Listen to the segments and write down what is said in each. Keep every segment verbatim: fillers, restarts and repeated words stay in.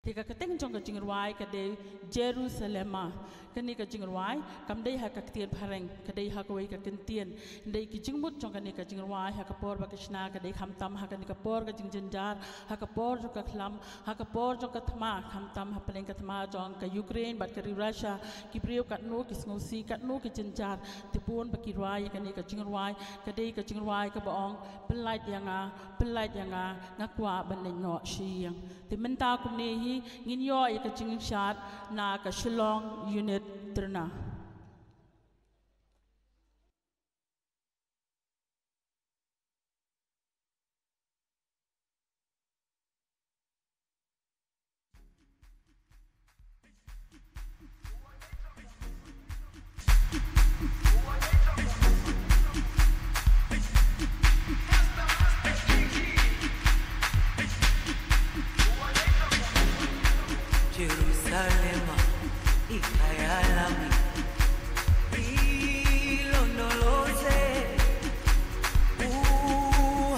Ka kyrteng jong ka jingrwai ka dei Jerusalema. Kane ka jingrwai kam dei ha ka ktien phareng, ka dei ha kawei ka kyntien. Dei ki jingmut jong kane ka jingrwai ha ka por ba ka shna ka dei khamtam ha kane ka por ka jingjynjar, ha ka por jong ka khlam, ha ka por jong ka thma, khamtam ha pdeng ka thma jong ka Ukraine bad ka ri Russia, ki briew katno ki sngewsih, katno ki jynjar. Te bun ba ki rwai ïa kane ka jingrwai, ka dei ka jingrwai kaba ong, pynlait ïa nga, pynlait ïa nga, nga kwah ban leit noh sha ïing. Te mynta kumne hi ngin ïoh ïa ka jingshad na ka Shillong Unit Trina. Jerusalema, i kaya lami, i londoloze, u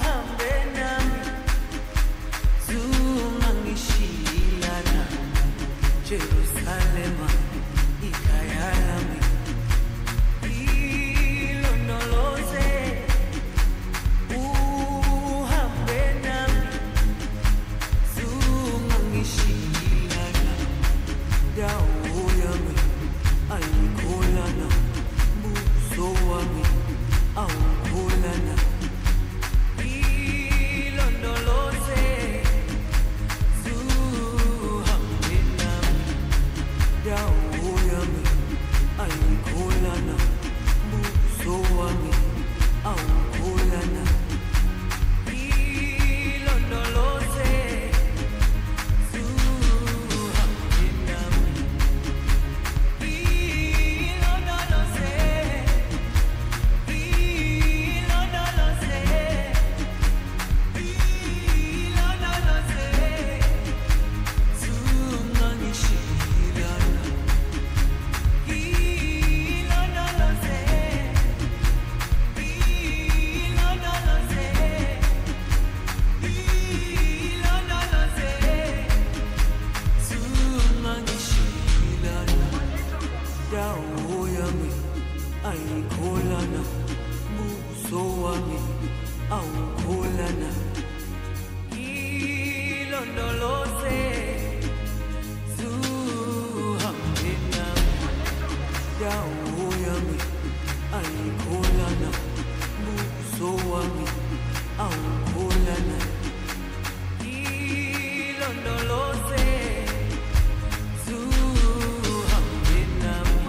hambe nami, zungang i shilana. Jerusalema, i kaya lami, i londoloze, u hambe nami, zungang i shilana. Dau yami, ai kolana, bu soami, au kolana. I londoloze, zu hambe nami. Dau yami, ai kolana, bu soami, au kolana. I londoloze, zu hambe nami. I londoloze, i londoloze, i londoloze, zungang i shilana. I londoloze, i londoloze, i londoloze, zungang i shilana. Dau yami, ai kolana, bu soami, au kolana. I londoloze, zu hambe nami. Dau yami, ai kolana, bu soami, au kolana. I londoloze, zu hambe nami.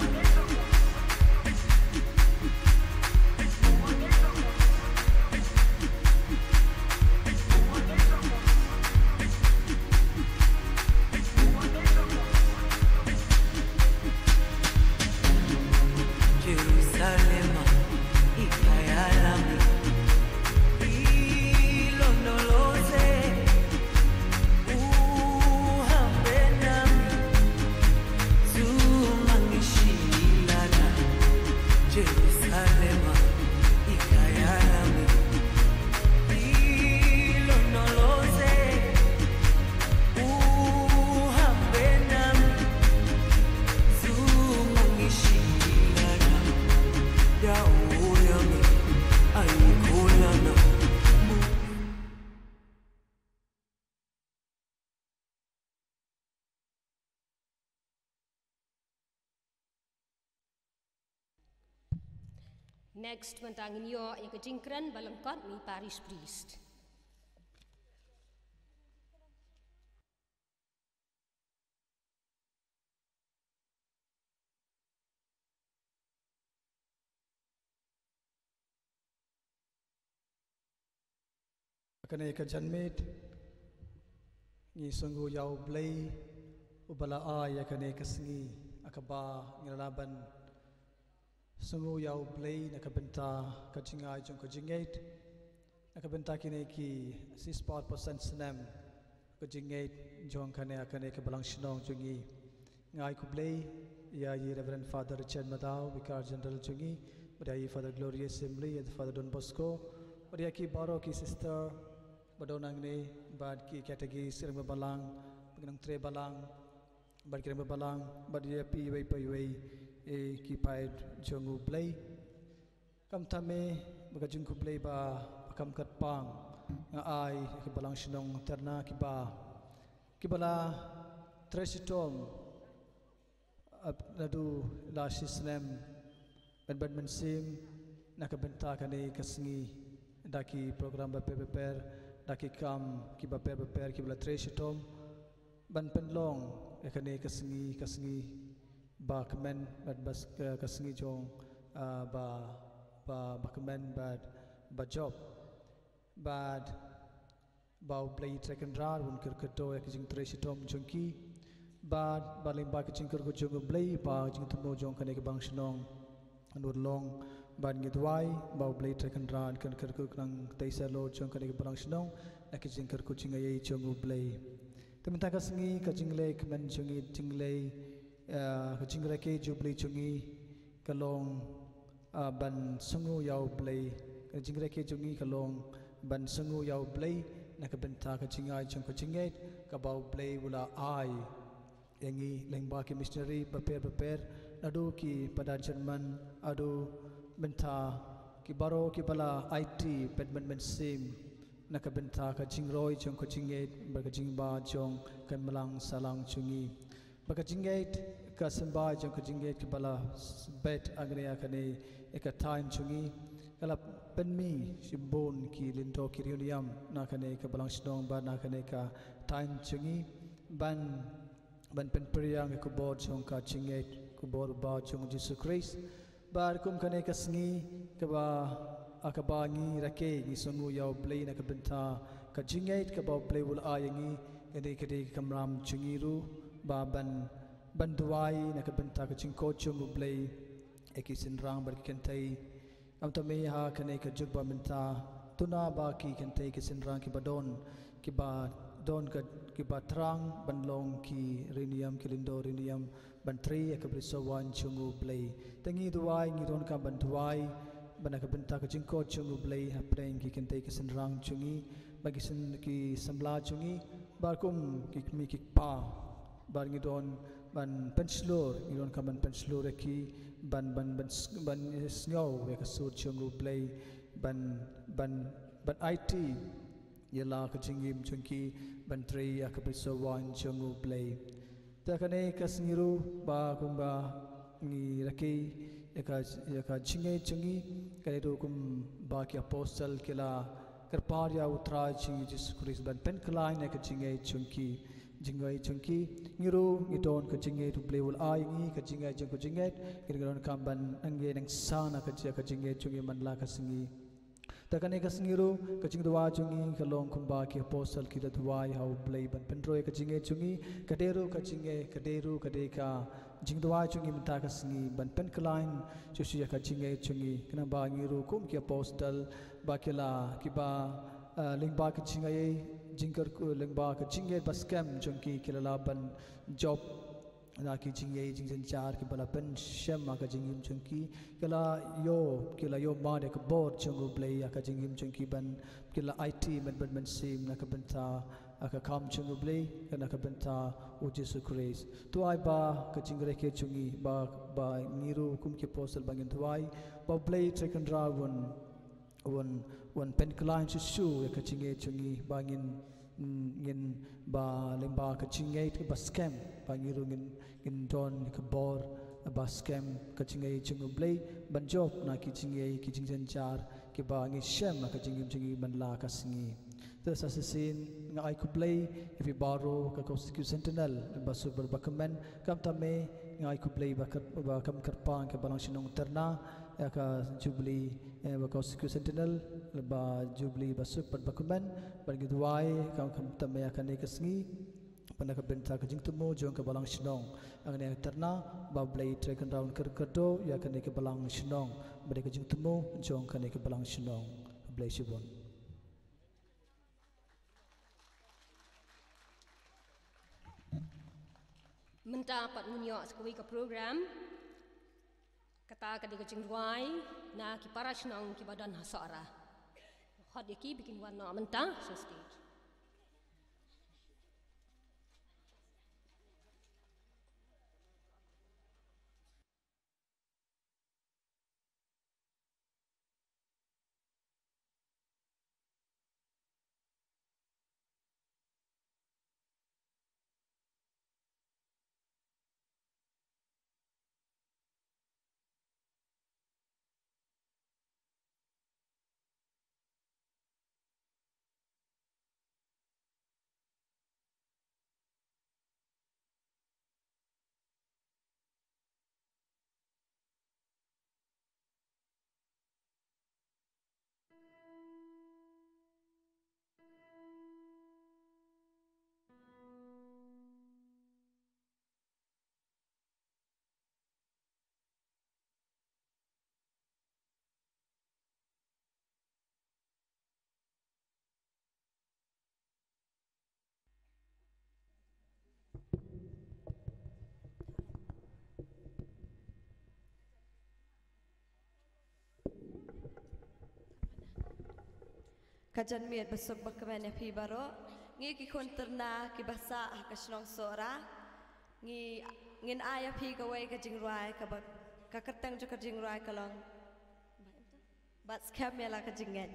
Jerusalema, i kaya lami, i londoloze, u hambe nami, zungang i shilana. Jerusalema, i kaya lami, i londoloze, u hambe nami, zungang i shilana. Dau yami, ai kolana. Next, mynta ngin ïoh ïa ka jingkren ba lyngkot na i Parish Priest. Kane ka janmiet ngi sngew ïa U Blei uba la ai ïa kane ka sngi, ha kaba ngi la lah ban sngew ïa U Blei na ka bynta ka jingai jong ka jingngeit, na ka bynta kine ki shispah arphew san snem ka jingngeit jong kane, kane ka balang shnong jong ngi. Nga ai khublei ïa i Reverend Father Richard Madaw, Vicar General jong ngi, bad ïa i Father Gloria Assembly, ïa i Father Don Bosco, bad ïa ki baroh ki sister ba don hangne, bad ki catechists, ki rangbah balang, Ki nongtrei balang, bad ki rangbah balang, bad ïa phi iwei pa iwei, eh, ki paid jong U Blei. Khamtam eh, ba ka jingkhublei ba, ba kham kyrpang, nga ai, ki balang shnong Terna kiba, kiba la trei shitom, ap-, naduh la shi snem, ban, ban mynsiem, na ka bynta kane ka sngi, da ki program bapher bapher, da ki kam ki bapher bapher, kiba la trei shitom, ban pynlong, ïa kane ka sngi, ka sngi, ba kmen, bad bas-, ka, ka sngi jong, ah, ba, ba, ba kmen, bad, ba jop. Bad, ba U Blei Trai Kynrad, un kyrkhu ïa ka jingtrei shitom jong ki. Bad, ba lyngba ka jingkyrkhu jong U Blei, ba jingthmu jong kane ka balang shnong. Ngut long, bad ngi duwai, ba U Blei Trai Kynrad, kan kyrkhu khnang teisa lo jong kane ka balang shnong, na ka jingkyrkhu jingaiei jong U Blei. Te mynta ka sngi, ka jingleh, kmen jong ngi jingleh, eh, ka jingrakhe jubilee jong ngi, ka long, ah, ban sngew ïa U Blei. Ka jingrakhe jong ngi ka long ban sngew ïa U Blei, na ka bynta ka jingai jong ka jingngeit, kaba U Blei u la ai ïa ngi lyngba ki missionary bapher bapher, naduh ki paid German, haduh mynta ki baroh kiba la aiti, pynmynsiem, na ka bynta ka jingroi jong ka jingngeit, bad ka jingbha jong ka imlang sahlang jong ngi. Ba ka jingngeit, ka symbai jong ka jingngeit kaba la s-, bet hangne ha kane, ïa ka thaiñ jong ngi, ka la pynmih shibun ki lyngdoh ki riewniam, na kane ka balang shnong bad na kane ka thaiñ jong ngi, ban, ban pynphriang ïa ka khubor jong ka jingngeit, khubor ba jong U Jisu Khrist, Bad kum kane ka sngi, kaba, ha kaba ngi rakhe, ngi sngew ïa U Blei na ka bynta ka jingngeit kaba U Blei u la ai ïa ngi, kane ka dei ka kamram jong ngi ruh, ba ban, ban duwai na ka bynta ka jingkoit jong U Blei, ïa ki synrang bad ki kynthei. Khamtam eh ha kane ka juk ba mynta, duna ba ki kynthei ki synrang kiba don, kiba don ka, kiba thrang, ban long ki riewniam, ki lyngdoh riewniam, ban trei ïa ka bynta sawaiñ jong U Blei. Te ngi duwai, ngi donkam ban duwai, ban na ka bynta ka jingkoit jong U Blei, hapdeng ki kynthei ki synrang jong ngi, bad ki syn-, ki samla jong ngi, bad kum ki kmie ki kpa, bad ngi don ban pynshlur, ngi donkam ban pynshlur ïa ki, ban, ban, ban s-, ban sngew ïa ka sur jong U Blei, ban, ban, ban aiti, ïa la ka jingim jong ki, ban trei ïa ka bynta sawaiñ jong U Blei. Te kane ka sngi ruh ba kumba ngi rakhe ïa ka, ïa ka jingngeit jong ngi, kane ruh kumba ki apostol ki la kyrpad ïa U Trai jong ngi Jisu Khrist ban pynkhlaiñ ïa ka jingngeit jong ki, jingngeit jong ki, ngi ruh ngi don ka jingngeit U Blei u la ai ngi ka jingngeit jong ka jingngeit, ngi donkam ban nang ïa nang san ïa ka ji-, ka jingngeit jong ngi man la ka sngi. Te kane ka sngi ruh, ka jingduwai jong ngi ka long kumba ki apostol ki da duwai ha U Blei ban pynroi ka jingngeit jong ngi, ka dei ruh ka jingngeit, ka dei ruh ka dei ka jingduwai jong ngi mynta ka sngi ban pynkhlaiñ shuh shuh ïa ka jingngeit jong ngi, khnang ba ngi ruh kum ki apostol ba ki la, kiba, eh, lyngba ka jingaiei, jingkyrkhu, lyngba ka jingngeit ba skhem jong ki ki la lah ban jop na ki jingngeit jingjynjar kiba la pynskhem ha ka jingim jong ki, ki la ïoh, ki la ïoh mad ïa ka bor jong U Blei ha ka jingim jong ki ban, ki la aiti ban, ban mynsiem na ka bynta, ha ka kam jong U Blei, na ka bynta U Jisu Khrist. To ai ba ka jingrakhe jong ngi, ba, ba ngi ruh kum ki apostol ba ngin duwai, ba U Blei Trai Kynrad un un, un pynkhlaiñ shuh shuh ïa ka jingngeit jong ngi ba ngin, mm, ngin ba lyngba ka jingngeit ba skhem ba ngi ruh ngin, ngin don ka bor ba skhem ka jingngeit jong U Blei ban jop na ki jingngeit ki jingjynjar kiba ngi skhem ha ka jingim jong ngi man la ka sngi. Te sa shisien nga ai khublei ïa phi baroh ka Kosike Centennial ba suk bad ba kmen, khamtam eh nga ai khublei ba kyr-, ba kham kyrpang ka balang shnong Terna ïa ka Jubilee, eh, ba Kosike Centennial, ba Jubilee ba suk bad ba kmen, bad ngi duwai, kham, khamtam eh ha kane ka sngi, ba na ka bynta ka jingthmu jong ka balang shnong, hangne ha Terna, ba U Blei Trai Kynrad un kyr-, kyrdoh ïa kane ka balang shnong, ba dei ka jingthmu jong kane ka balang shnong. Khublei shibun. Mynta pat ngin ïoh sa kawei ka program. Kata ka dei ka jingduwai na ki para shnong kiba don ha Sohra. Khot ïa ki ba kin wan noh mynta sha stage. Ka janmiet basuk bakmen ïa phi baroh. Ngi ki khun tyrna kiba sah ha ka shnong Sohra, ngi, ngin ai ïa phi kawei ka jingrwai kaba, ka kyrteng jong ka jingrwai ka long Bat Skhem Ïa La Ka Jingngeit.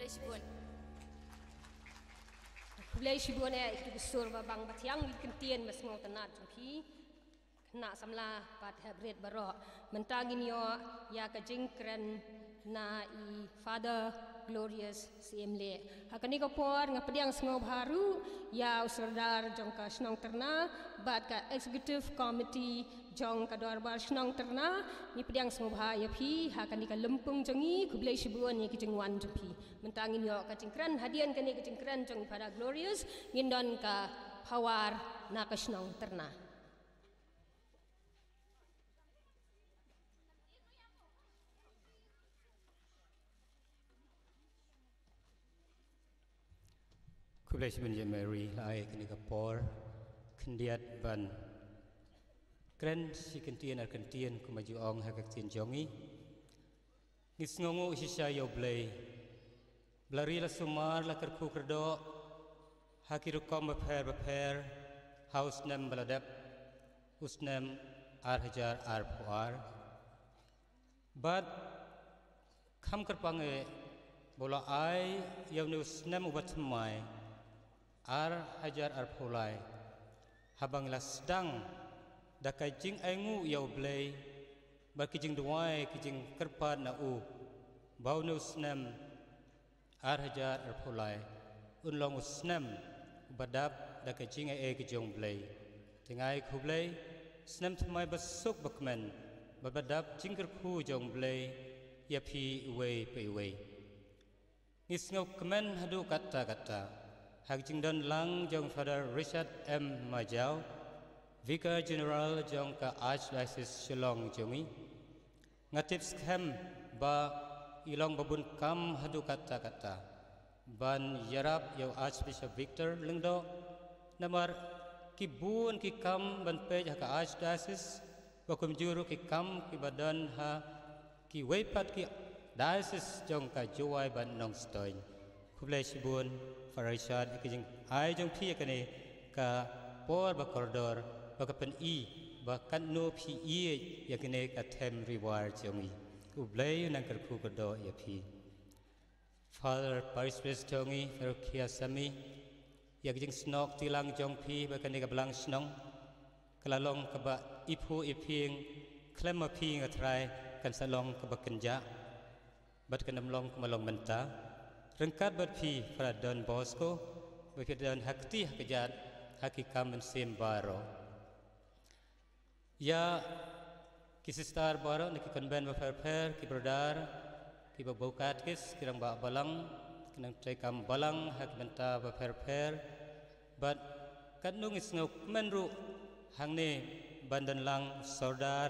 Khublei shibun. Khublei shibun eh, ïa ki sur ba bang ba thiang, ïa ki ktien ba sngewtynnat jong phi. Khynnah samla bad hep rit baroh. Mynta ngin ïoh ïa ka jingkren Na i Father Glorious Siemlieh. Ha kane ka por nga pdiang sngewbha ruh ïa u Sordar jong ka shnong Tyrna bad ka Executive Committee jong ka Dorbar Shnong Tyrna. Ngi pdiang sngewbha ïa phi ha kane ka lympung jong ngi, khublei shibun ïa ki jingwan jong phi. Mynta ngin ïoh ka jingkren, hadien kane ka jingkren jong i Father Glorious, ngin don ka phawar na ka shnong Tyrna. Khublei shibun ïa Mary, la ai kane ka por khyndiat ban kren shi kyntien ar kyntien kumba ju ong ha ka ktien jong ngi. Ngi sngewnguh shisha ïa U Blei ba la ri la sumar la kyrkhu kyrdoh ha ki rukom bapher bapher ha u snem ba la dep, u snem ar hajar arphew ar. Bad kham kyrpang eh ba u la ai ïa une u snem uba thymmai ar hajar arphew lai, haba ngi la sdang da ka jingainguh ïa U Blei bad ki jingduwai ki jingkyrpad na u ba une u snem ar hajar arphew lai un long u snem uba dap da ka jingai ei ka jong U Blei. Te nga ai khublei, snem thymmai ba suk ba kmen bad ba dap jingkyrkhu jong U Blei ïa phi iwei pa iwei. Ngi sngewkmen haduh katta katta ha ka jingdon lang jong Father Richard M Majaw, Vicar General jong ka Archdiocese Shillong jong ngi. Nga tip skhem ba i long ba bun kam haduh katta katta ban ïarap ïa u Archbishop Victor Lyngdoh, namar ki bun ki kam ban peit ha ka Archdiocese, ba kumjuh ruh ki kam kiba don ha kiwei pat ki diocese jong ka Jowai bad Nongstoiñ. Khublei shibun Father Richard ïa ka jingai jong phi ïa kane ka por ba kordor, ba ka pyni ba katno phi ïeit ïa kane ka them riwar jong ngi. U Blei un nang kyrkhu kyrdoh ïa phi. Father Parish Priest jong ngi, Father Kia Sami, ïa ka jingsnoh kti lang jong phi bad kane ka balang shnong ka la long kaba iphuh iphieng, khlem ma phi nga Trai kan sa long kaba kynjah bad kan ym long kumba long mynta. Ryngkat bad phi Father Don Bosco, ba phi don ha kti ha kjat ha ki kam mynsiem baroh. Ïa ki sister baroh na ki convent bapher bapher, ki brother, ki bapher bapher, ki rangbah balang, ki nongtrei kam balang ha ki bynta bapher bapher, bad katno ngi sngewkmen ruh hangne ban don lang Sordar,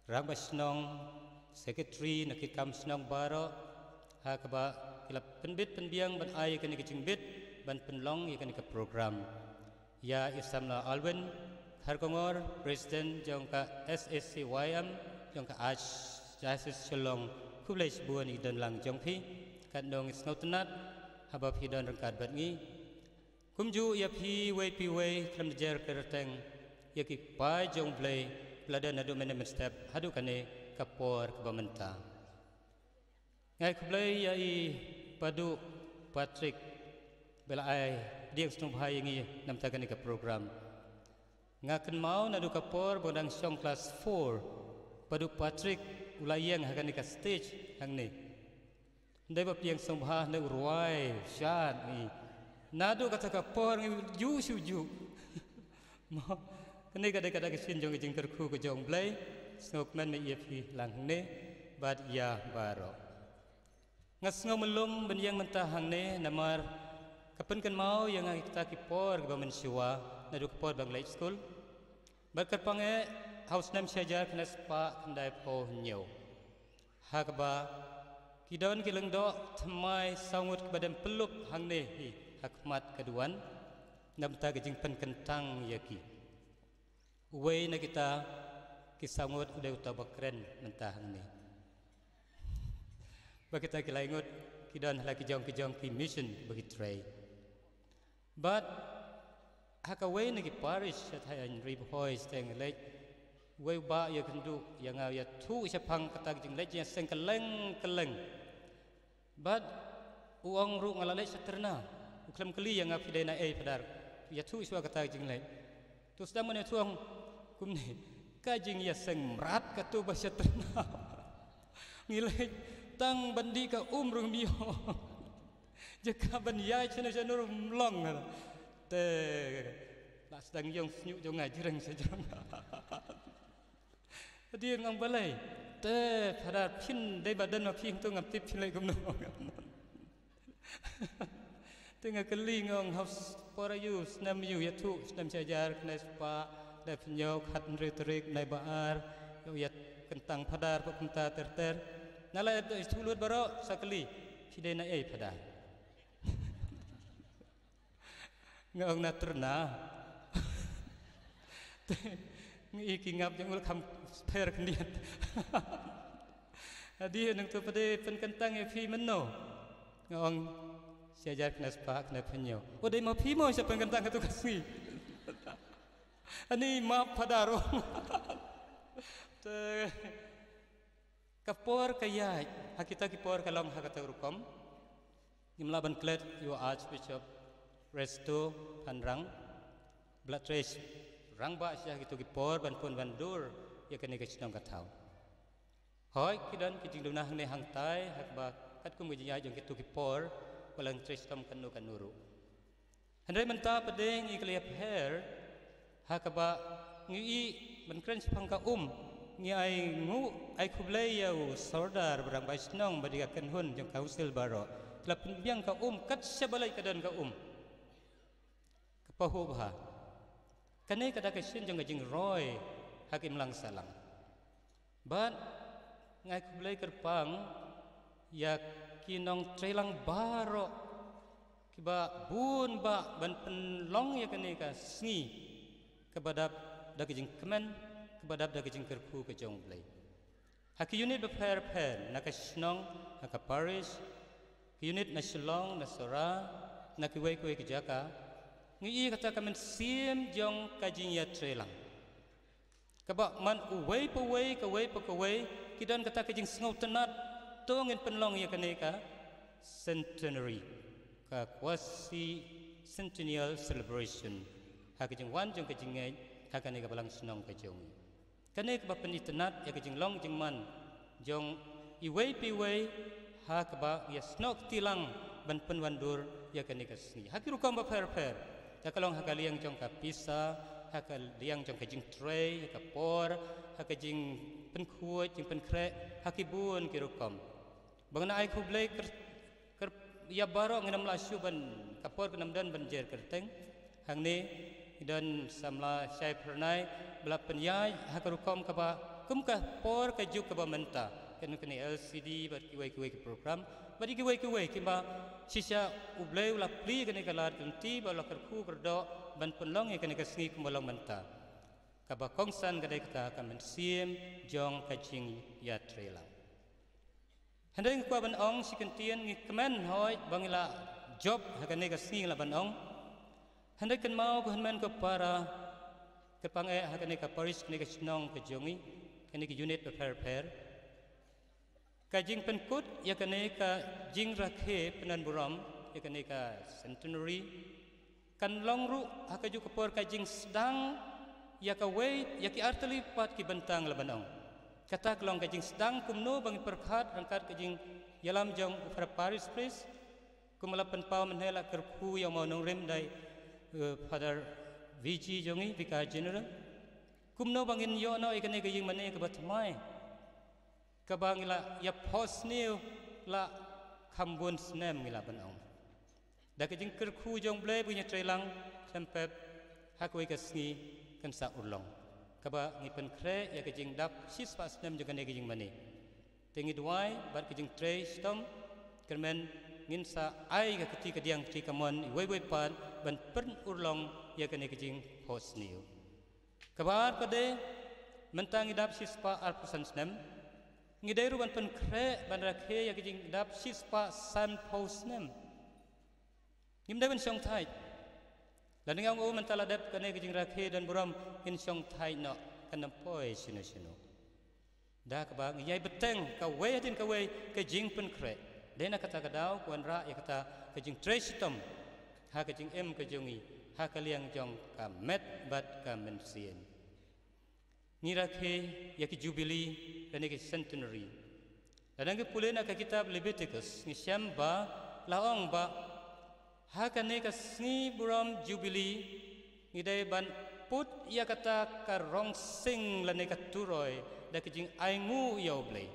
Rangbah Shnong, Secretary na ki kam shnong baroh, ha kaba ki la pynbit pynbiang ban ai ïa kane ka jingbit ban pynlong ïa kane ka program. Ïa i samla Alwyn Kharkongor, President jong ka S A C Y M jong ka Archdiocese Shillong, khublei shibun ïa ki don lang jong phi. Katno ngi sngewtynnat haba phi don ryngkat bad ngi. Kumjuh ïa phi iwei pa iwei khlem da jer kyrteng, ïa ki paid jong U Blei ba la don naduh mynne mynstep haduh kane ka por kaba mynta. Nga ai khublei ïa i Padu Patrick ba la ai pdiang sngewbha ïa ngi na bynta kane ka program. Nga kynmaw naduh ka por ba nga dang shong klas four, Padu Patrick u la ïeng ha kane ka stage hangne. Hynrei ba pdiang sngewbha hynrei u rwai shad ngi. Naduh kata ka por ngi ju shu ju. Mo, kane ka dei ka da ka shin jong ka jingkyrkhu ka jong U Blei. Sngewkmen ma ïa phi lang hangne bad ïa baroh. Nga sngew mlum ban ïeng mynta hangne namar ka pynkynmaw ïa nga kita ki por kiba mynshuwa naduh ka por ba nga leit skul. Bad kyrpang eh ha u snem shi hajar khyndai spah khyndai phew hynñiew, ha kaba ki don ki lyngdoh thymmai saw ngut kiba dem pyllup hangne hi ha khmat ka duwan na bynta ka jingpynkyntang ïa ki. Uwei na kita ki saw ngut u dei uta ba kren mynta hangne. Ba kita ki lai ngut ki don ha la ki jong ki jong ki mission ba ki trei. Bad ha kawei na ki parish sha Thaiñ Ri Bhoi sha teng leit, uwei u bah ïakynduh ïa nga, ïathuh shaphang kata ka jingleit jingïaseng kylleng kylleng. Bad u ong ruh nga la leit sha Tyrna, u khlem kylli ïa nga phi dei na ei Phadar, ïathuh shuwa kata ka jingleit. To sdang ban ïathuh ong kumne, ka jingïaseng mrad kato ba sha Tyrna. Ngi leit tang ban dih ka um ruh ym ïoh. Jaka ban ïaid shano shano ruh ym long. Te la sdang ïong sniuh jong nga jreng sha jrong. Hadien nga ong balei? Te Phadar phin dei ba don ma phi hangto ngam tip phin leit kumno. Te nga kylli nga ong ha por aïu, snem aïu ïathuh? Snem shi hajar khyndai spah khyndai phew hynñiew, khathynriew tarik bnai ba ar, ïa u ïakyntang Phadar bad kumta ter ter. Nga la ïathuh lut baroh, sa kylli, phi dei na ei Phadar? Nga ong na Trna. Te nga i ki ngap jong u la kham pher khyndiat. Hadien nangto pat de pynkyntang ïa phi mynno? Nga ong shi hajar khyndai spah khyndai phew hynñiew. O, dei ma phi mo sha pynkyntang kato ka sngi. Ani map Phadar. Te ka por ka ïaid, ha kita ki por ka long ha kato ka rukom. Ngim lah ban klet ïa u Archbishop Resto Phanrang, ba la trei rangbah sha kito ki por ban pun ban dur ïa kane ka shnong ka thaw. Hooid, ki don ki jingduna hangne hangtai ha kaba katkum ka jingïaid jong kito ki por, ba la trei shitom kano kano ruh. Hynrei mynta pat de ngi ka la ïapher ha kaba ngi ïohi ban kren shaphang ka um, ngi ai nguh ai khublei ïa u Sordar, ba rangbah shnong, bad ïa ka kynhun jong ka Council baroh, ki la pynbiang ka um kat shaba leit ka don ka um. Ka pahuh bha. Kane ka da ka shin jong ka jingroi ha ka imlang sahlang. Bad nga ai khublei kyrpang ïa ki nongtreilang baroh kiba bun bah ban pynlong ïa kane ka sngi kaba dap da ka jingkmen, kaba dap da ka jingkyrkhu ka jong U Blei. Ha ki unit bapher bapher, na ka shnong, ha ka parish, ki unit na Shillong, na Sohra, na kiwei kiwei ki jaka, ngi ïohi kata ka mynsiem jong ka jingïatreilang. Kaba man uwei pa uwei, kawei pa kawei, ki don kata ka jingsngewtynnat, to ngin pynlong ïa kane ka centenary, ka quasi centennial celebration, ha ka jingwan jong ka jingngeit ha kane ka balang shnong ka jong ngi. Kane kaba pynitynnat ïa ka jinglong jingman jong iwei pa iwei, ha kaba ïasnoh kti lang ban pynwandur ïa kane ka sngi ha ki rukom bapher bapher. Te ka long ha ka liang jong ka pisa, ha ka liang jong ka jingtrei, ha ka por, ha ka jingpynkhuid jingpynkhreh, ha ki bun ki rukom. Ba ngan ai khublei kyrpang ïa baroh, ngin ym lah shuh ban, ka por kan ym don ban jer kyrteng. Hangne ngi don samla shai phyrnai ba la pynïaid ha ka rukom kaba kum ka por ka juk kaba mynta, kane ka L C D bad kiwei kiwei ki program bad kiwei kiwei, kiba shisha U Blei u la plie kane ka lad ka lynti ba la kyrkhu kyrdoh ban pynlong ïa kane ka sngi kumba long mynta, kaba kongsan ka dei kata ka mynsiem jong ka jingïatreilang. Hynrei nga kwah ban ong shi kyntien, ngi kmen hooid ba ngi la jop ha kane ka sngi, ngi lah ban ong. Hynrei kynmaw ko hynmen ko para, kyrpang eh ha kane ka parish, kane ka shnong ka jong ngi, kane ka unit bapher bapher, ka jingpynkut ïa kane ka jingrakhe pyndonburom ïa kane ka centenary, kan long ruh ha kajuh ka por ka jingsdang ïa kawei, ïa ki artylli pat ki bynta, ngi lah ban ong. Kata ka long ka jingsdang kumno ba ngi pyrkhat ryngkat ka jingïalam jong u Father Parish Priest, kum la pynpaw mynne, la kyrkhu ïa u mawnongrim da i, eh, Father V G jong ngi, Vicar General. Kumno ba ngin ïoh noh ïa kane ka ïingmane kaba thymmai, kaba ngi la ïaphohsniew la kham bun snem, ngi lah ban ong. Da ka jingkyrkhu jong U Blei ba ngin ïatreilang khlem pep ha kawei ka sngi kan sa urlong, kaba ngi pynkhreh ïa ka jingdap shispah snem jong kane ka ïingmane. Te ngi duwai bad ka jingtrei shitom, kyrmen ngin sa ai ka kti kadiang kti kamon iwei iwei pat ban pynurlong ïa kane ka jingphohsniew. Kaba ar pat de, mynta ngi dap shispah arphew san snem, ngi dei ruh ban pynkhreh ban rakhe ïa ka jingdap shispah sanphew snem. Ngim dei ban shongthait. Lada ngi ong, o, mynta la dep kane ka jingrakhe donburom, ngin shongthait noh, kan ym poi shano shano. Da kaba ngi ïai bteng kawei hadien kawei ka jingpynkhreh, dei na kata ka daw ka wanrah ïa kata ka jingtrei shitom ha ka jingim ka jong ngi, ha ka liang jong ka met bad ka mynsiem. Ngi rakhe ïa ki jubili lane ki centenary. Lada ngi pule na ka kitab Leviticus, ngi shem ba la ong ba ha kane ka sngi burom Jubili ngi dei ban put ïa kata ka rong sing lane ka turoi da ka jingainguh ïa U Blei.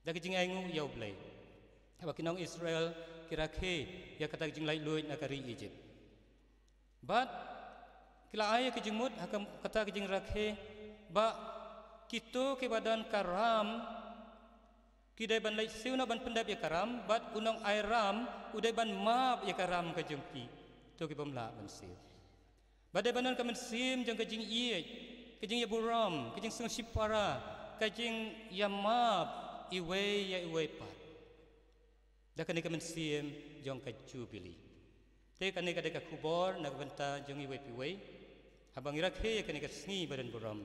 Da ka jingainguh ïa U Blei. Haba ki nong Israel ki rakhe ïa kata ka jinglaitluid na ka ri Egypt. Bad ki la ai ka jingmut ha ka, kata ka jingrakhe ba kito kiba don ka ram ki dei ban leit siew noh ban pyndep ïa ka ram, bad u nongai ram u dei ban map ïa ka ram ka jong ki, to ki bym lah ban siew. Bad dei ban don ka mynsiem jong ka jingïeit, ka jingïaburom, ka jingsngewshipara, ka jingïamap iwei ïa iwei pat. Da kane ka mynsiem jong ka Jubili. Te kane ka dei ka khubor na ka bynta jong iwei pa iwei. Haba ngi rakhe ïa kane ka sngi ba don burom,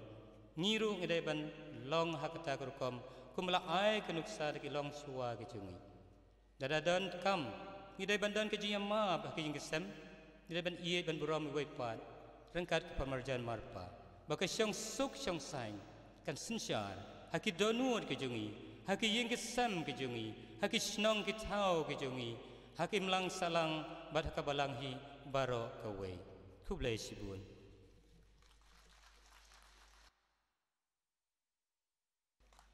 ngi ruh ngi dei ban long ha kata ka rukom kum ba la ai ka nuksa da ki longshuwa ki jong ngi. Lada don kam, ngi dei ban don ka jingïamap ha ka jingïaseng, ngi dei ban ïeit ban burom iwei pat ryngkat ki para marjan marpa, ba ka shongsuk shongsaiñ kan synshar ha ki dohnud ki jong ngi, ha ki ïing ki sem ki jong ngi, ha ki shnong ki thaw ki jong ngi, ha ki imlang sahlang bad ha ka balang hi baroh kawei. Khublei shibun.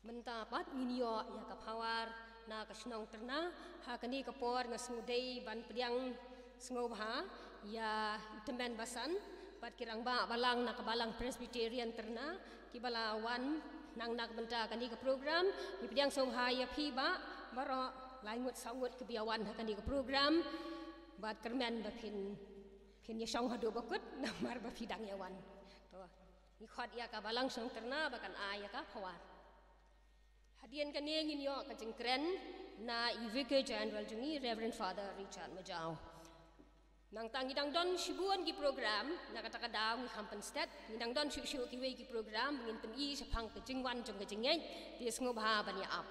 Mynta pat ngin ïoh ïa ka power na ka shnong Tyrna. Ha kane ka por nga sngewdei ban pdiang sngewbha ïa i tymmen basan bad ki rangbah balang na ka Balang Presbyterian Tyrna kiba la wan nang na ka bynta kane ka program. Ngi pdiang sngewbha ïa phi bah baroh, lai ngut saw ngut kiba ïa wan ha kane ka program. Bad kyrmen ba phin, phin ïa shong haduh ba kut namar ba phi dang ïa wan. To. Ngi khot ïa ka Balang Shnong Tyrna ba kan ai ïa ka power. Hadien kane ngin ïoh ka jingkren na i Vicar General jong ngi, Reverend Father Richard Majaw. Nangta ngi dang don shibun ki program, na kata ka daw ngi kham pynstet, ngi dang don shuh shuh kiwei ki program, ngin pyni shaphang ka jingwan jong ka jingngeit, te sngewbha ban ïa ap.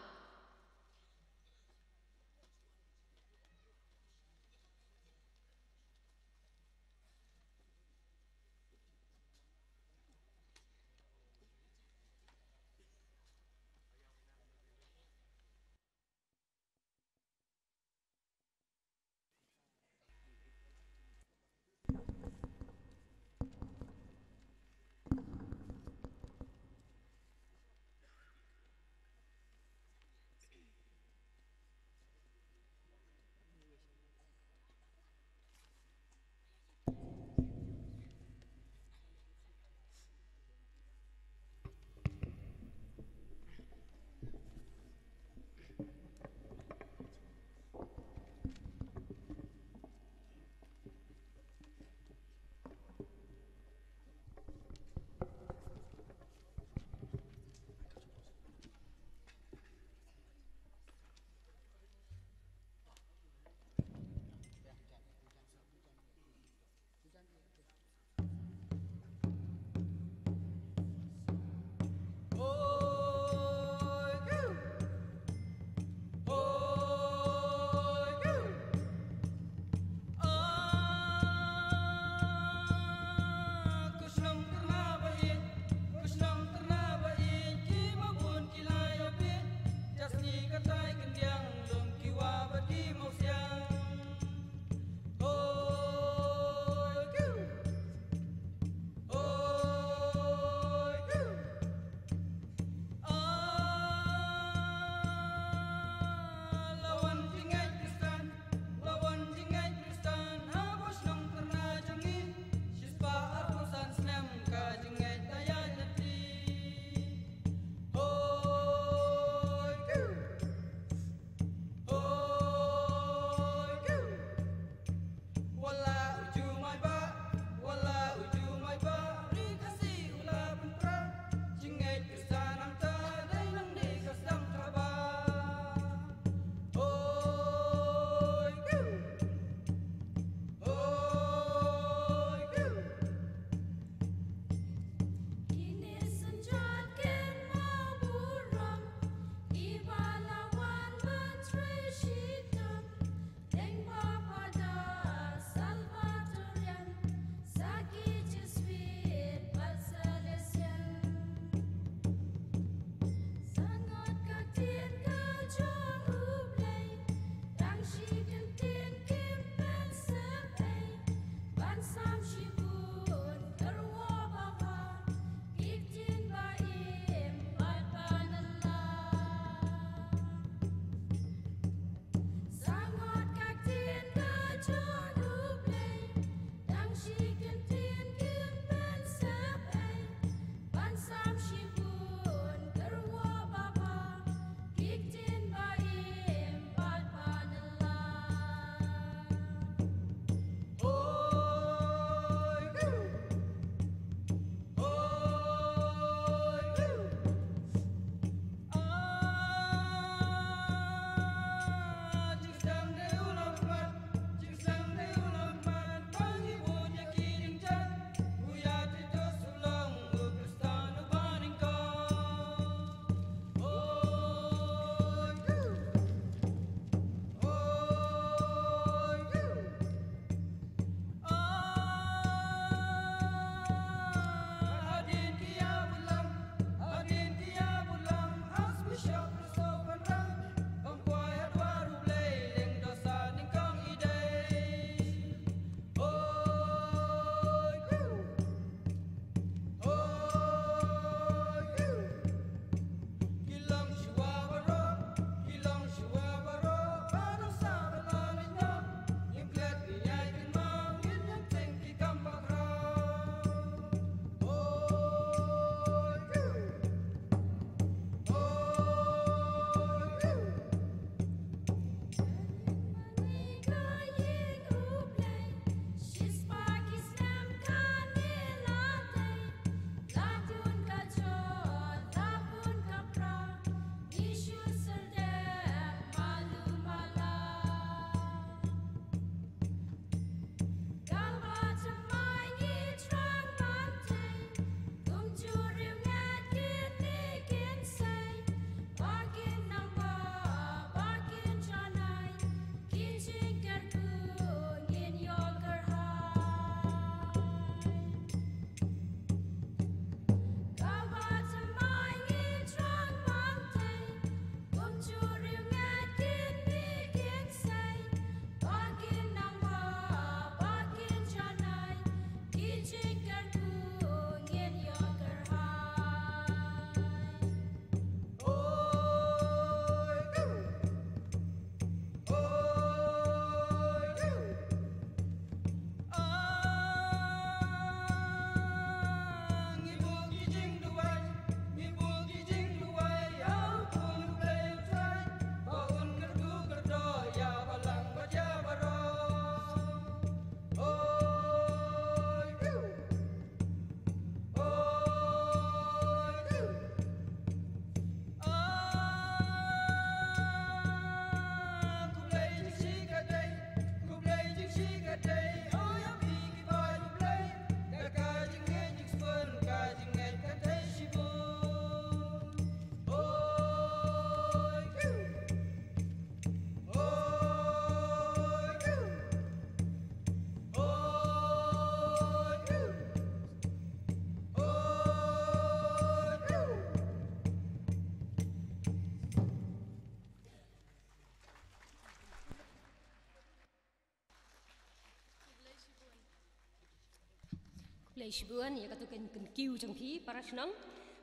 Shibun ïa katu ka kyntiew jong phi para shnong.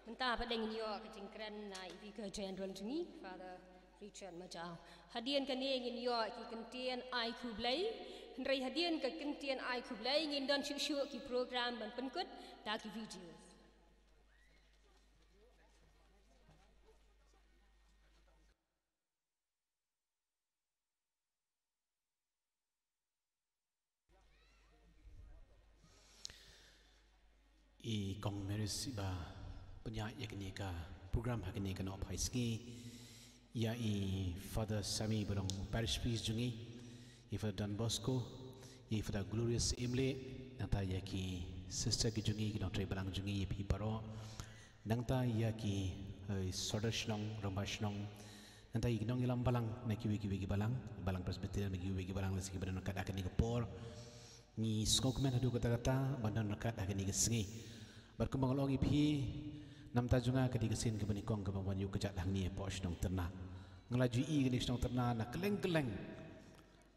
Mynta pat ngin ïoh ka jingkren na i Vicar General jong ngi, Father Richard Majaw. Hadien kane ngin ïoh ki kyntien ai khublei. Hynrei hadien ka kyntien ai khublei ngin don shuh shuh ki program ban pynkut da ki video. I Kong Maris iba pynïaid ïa kane ka program ha kane ka nohphai sngi, ïa i Father Sammy ba long parish priest jong ngi, i Father Don Bosco, i Father Glorious Imleh, nangta ïa ki sister ki jong ngi, ki nongtrei balang jong ngi, ïa phi baroh. Nangta ïa ki, eh, sordar shnong, rangbah shnong. Nangta ïa ki nongïalam balang na kiwei kiwei ki balang, balang Presbyterian na kiwei ki balang, lehse kiba don ryngkat ha kane ka por. Ngi sngewkmen haduh katta katta ban don ryngkat ha kane ka sngi. Bad kumba nga la ong ïa phi, na bynta jong nga ka dei ka sien kaba nyngkong kaba nga wan ïuh kjat hangne hapoh shnong Tyrna. Nga la ju ïohi ïa kane ka shnong Tyrna na kylleng kylleng.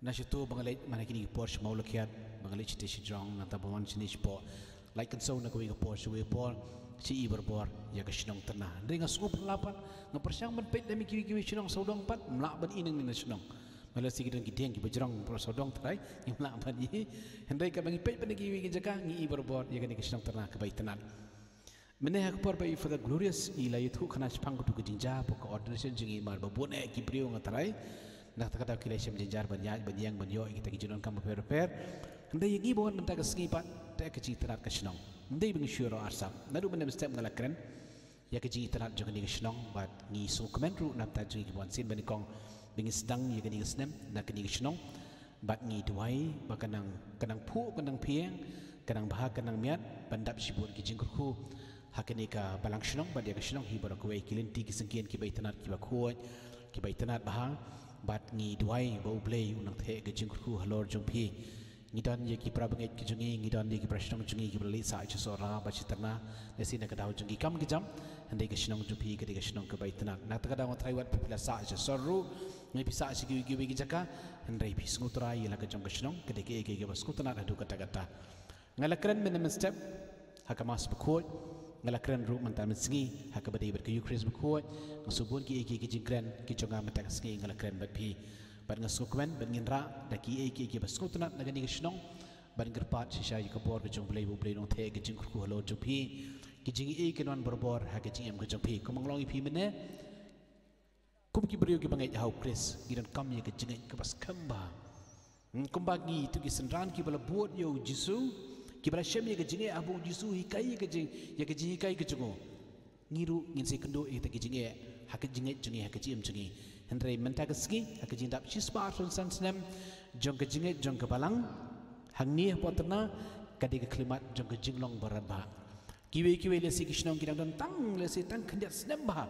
Na shato ba nga leit man ha kine ki por sha Mawlakhia, ba nga leit shatei shajrong, nangta ba wan shane shapoh Laitkynsew na kawei ka por sha kawei ka por, sha i barabor ïa ka shnong Tyrna. Hynrei nga sngewpynlap pat, nga pyrshang ban peit lem ïa kiwei kiwei shnong sawdong pat, ngim lah ban ïohi nangne na shnong. Namar lehse ki don ki dieng kiba jrong baroh sawdong trai, ngim lah ban ïohi. Hynrei katba ngi peit pat na kiwei ki jaka ngi ïohi barabor ïa kane ka shnong Tyrna kaba itynnad. Mynne ha ka por ba i Father Glorious i la ïathuh khana shaphang katu ka jingjia hapoh ka ordination jong ngi, namar ba bun eh ki briew nga tharai na kata ka daw ki la shem jynjar ban ïaid ban ïeng ban ïoh ïa kita ki jingdonkam bapher bapher. Hynrei ïa ngi ba wan mynta ka sngi pat, te ka jingitynnad ka shnong. Ym dei ba ngi shu ïaroh arsap. Naduh mynne mynstep nga la kren ïa ka jingitynnad jong kane ka shnong, bad ngi sngewkmen ruh na bynta jong ngi kiba wan sien banyngkong ba ngin sdang ïa kane ka snem na kane ka shnong. Bad ngi duwai ba kan nang, kan nang phuh, kan nang pynïeng, kan nang bha, kan nang miat ban dap shibun ki jingkyrkhu ha kane ka balang shnong bad ïa ka shnong hi baroh kawei. Ki lynti ki syngkien kiba itynnad, kiba khuid, kiba itynnad bha. Bad ngi duwai ba U Blei un nang theh ka jingkyrkhu halor jong phi. Ngi don ïa ki para bangeit ki jong ngi, ngi don ïa ki para shnong jong ngi kiba la leit sah sha Sohra bad sha Tyrna, lehse na ka daw jong ki kam ki jam. Hynrei ka shnong jong phi ka dei ka shnong kaba itynnad. Na kata ka daw nga tharai wat phi la sah sha Sohra ruh, ngi phi sah sha kiwei kiwei ki jaka, hynrei phi sngewthuh ïa la ka jong ka shnong ka dei kaei kaei kaba sngewtynnad haduh katta katta. Nga la kren mynne mynstep ha ka Mass bakhuid, nga la kren ruh mynta mynsngi ha kaba dei bad ka Eucharist bakhuid. Nga sngewbun kiei kiei ki jingkren ki jong nga mynta ka sngi nga la kren bad phi. Bad nga sngewkmen bad ngin rah da kiei kiei kiba sngewtynnad na kane ka shnong. Bad ngi kyrpad shisha ïa ka bor ka jong U Blei, ba U Blei un nang theh ka jingkyrkhu halor jong phi. Ki jingïeit kin wan barabor ha ka jingim ka jong phi. Kumba nga la ong ïa phi mynne, kum ki briew kiba ngeit ha U Khrist, ngi donkam ïa ka jingngeit kaba skhem bha. Hmm, kumba ngi, kito ki synran kiba la bud ïa U Jisu, kiba la shem ïa ka jingeh haba U Jisu u hikai ïa ka jing, ïa ka jinghikai ka jong u. Ngi ruh ngin sa ïakynduh ïa kita ki jingeh ha ka jingngeit jong ngi, ha ka jingim jong ngi. Hynrei mynta ka sngi, ha ka jingdap shispah arphew san snem jong ka jingngeit jong ka balang hangne hapoh Tyrna, ka dei ka khyllipmat jong ka jinglong ba radbah. Kiwei kiwei lehse ki shnong ki dang don tang, lehse tang khyndiat snem bha.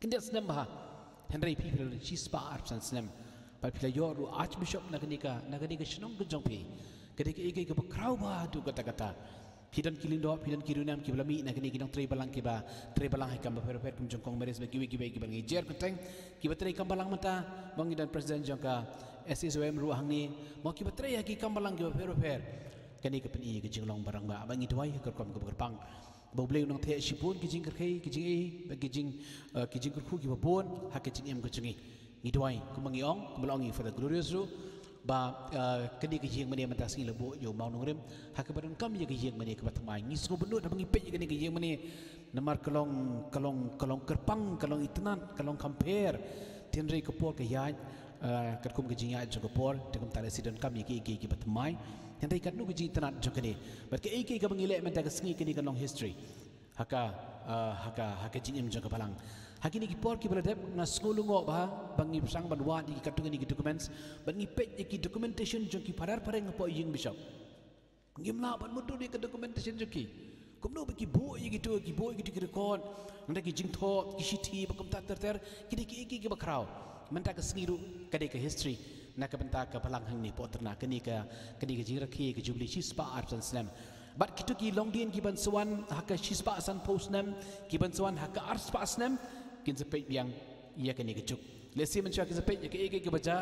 Khyndiat snem bha. Hynrei phi, phi la don shispah arphew san snem. Bad phi la ïoh ruh Archbishop na kane ka, na kane ka shnong ka jong phi. Ka dei kaei kaei kaba khraw bha haduh katta katta. Phi don ki lyngdoh, phi don ki riewniam kiba la mih na kane, ki nongtrei balang kiba trei balang ha ki kam bapher bapher kum jong Kong Maris bad kiwei kiwei kiba ngi jer kyrteng, kiba trei kam balang mynta. Mo ngi don president jong ka S S O M ruh hangne, mo kiba trei ha ki kam balang kiba pher bapher. Kane ka pyni ïa ka jinglong ba rangbah, bad ngi duwai ha ka rukom kaba kyrpang ba U Blei un nang theh shibun ki jingkyrkhu, ki jingeh, ki jing, eh, ki jingkyrkhu kiba bun ha ka jingim ka jong ngi. Ngi duwai, kumba ngi ong, kumba la ong ïa i Father Glorious ruh, ba, eh, kane ka ïing mane mynta ka sngi la buh ïa u mawnongrim, ha kaba donkam ïa ka ïing mane kaba thymmai. Ngi sngewbynnud haba ngi peit ïa kane ka ïing mane, namar ka long, ka long, ka long kyrpang, ka long itynnad, ka long kham pher. Hynrei ka por ka ïaid, eh, katkum ka jingïaid jong ka por, te kumta lehse donkam ïa kiei kiei kiba thymmai. Hynrei katno ka jingitynnad jong kane. Bad kaei kaei kaba ngi leh mynta ka sngi, kane ka long history ha ka, eh, ha ka, ha ka jingim jong ka balang. Ha kine ki por kiba la dep nga sngew lyngngoh bha ba ngi pyrshang ban wad ïa ki katto katne ki documents, bad ngi peit ïa ki documentation jong ki phadar phareng hapoh ïing bishop. Ngim lah ban mutdur ïa ka documentation jong ki. Kumno ba ki buh ïa kito, ki buh ïa kito ki record, nangta ki jingthoh, ki shithi, bad kumta ter ter, ki dei kiei kiei kiba khraw. Mynta ka sngi ruh ka dei ka history na ka bynta ka balang hangne hapoh Tyrna, kane ka, kane ka jingrakhe ka Jubilee shispah arphew san snem. Bad kito ki longdien kiban sa wan ha ka shispah sanphew snem, kiban sa wan ha ka arspah snem, kin sa peit biang ïa kane ka juk. Lehse mynshwa ki sa peit ïa kaei kaei kaba jia,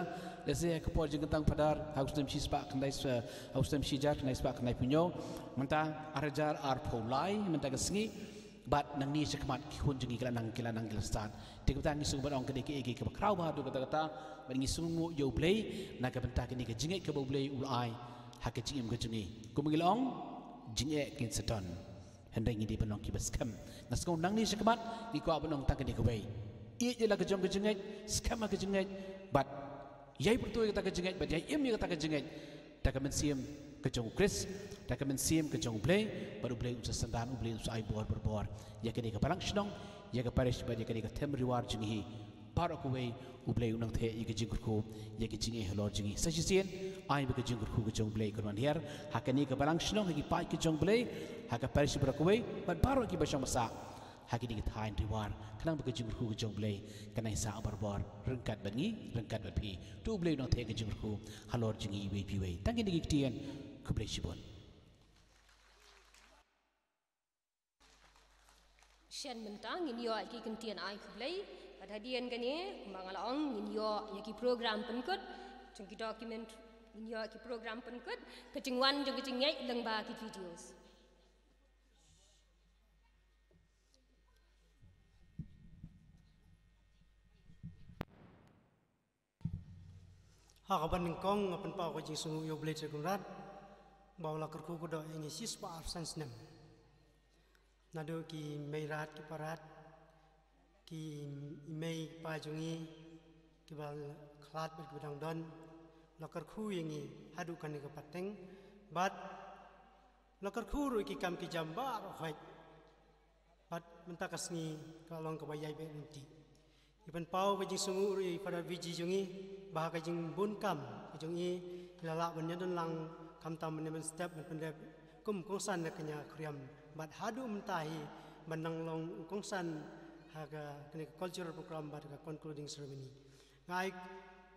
lehse ha ka por jingkyntang Phadar ha u snem shispah khyndai, ha u snem shihajar khyndai spah khyndaiphew hynñiew, mynta arhajar arphew lai mynta ka sngi. Bad nangne shakhmat ki khun jong ngi ki la nang, ki la nang, ki la stad. Te kumta ngi sngewbha ban ong ka dei kaei kaei kaba khraw bha haduh katta katta. Bad ngi sngewnguh ïa U Blei na ka bynta kane ka jingngeit kaba U Blei u la ai ha ka jingim ka jong ngi. Kumba ngi la ong, jingeh kin sa don, hynrei ngi dei ban long kiba skhem. Nga sngew nangne shakhmat ngi kwah ban ong tang kane kawei: ïeit ïa la ka jong ka jingngeit, skhem ha ka jingngeit, bad ïai pyrto ïa kata ka jingngeit bad ïai im ïa kata ka jingngeit da ka mynsiem ka jong U Khrist, da ka mynsiem ka jong U Blei, bad U Blei un sa synran, U Blei un sa ai bor bor bor ïa kane ka balang shnong, ïa ka parish bad ïa kane ka Them Riwar jong ngi hi. Baroh kawei U Blei un nang theh ïa ka jingkyrkhu, ïa ka jingeh halor jong ngi. Sa shisien ai ba ka jingkyrkhu ka jong U Blei kan wan hiar ha kane ka balang shnong, ha ki paid ka jong U Blei, ha ka parish baroh kawei bad baroh kiba shong ba sah ha kine ki thaiñ Riwar, khnang ba ka jingkyrkhu ka jong U Blei kan nang sah barabor ryngkat bad ngi, ryngkat bad phi. To U Blei un nang theh ka jingkyrkhu halor jong ngi iwei pa iwei. Tang kine ki ktien, khublei shibun. Shen mynta ngin ïoh ïa ki kyntien ai khublei. Bad hadien kane, kumba nga la ong, ngin ïoh ïa ki program pynkut jong ki document, ngin ïoh ïa ki program pynkut, ka jingwan jong ka jingngeit lyngba ki videos. Ha kaba nyngkong nga pynpaw ka jingsngewnguh ïa U Blei Trai Kynrad ba u la kyrkhu kyrdoh ïa ngi shispah arphew san snem. Naduh ki mei rat ki para rat, ki mei pa jong ngi kiba khlad bad kiba dang don, u la kyrkhu ïa ngi haduh kane ka pateng, bad u la kyrkhu ruh ïa ki kam ki jam baroh khoit. Bad mynta ka sngi ka long kaba ïai beh lynti. Ngi pynpaw ka jingsngewnguh ruh ïa i Father V G jong ngi ba ha ka jingbun kam ka jong i, i la lah ban ïadon lang khamtam mynne mynstep ban pynrep kum kongsan na ka ñiah khriam bad haduh mynta hi ban nang long u kongsan ha ka, kane ka cultural program bad ka concluding ceremony. Nga ai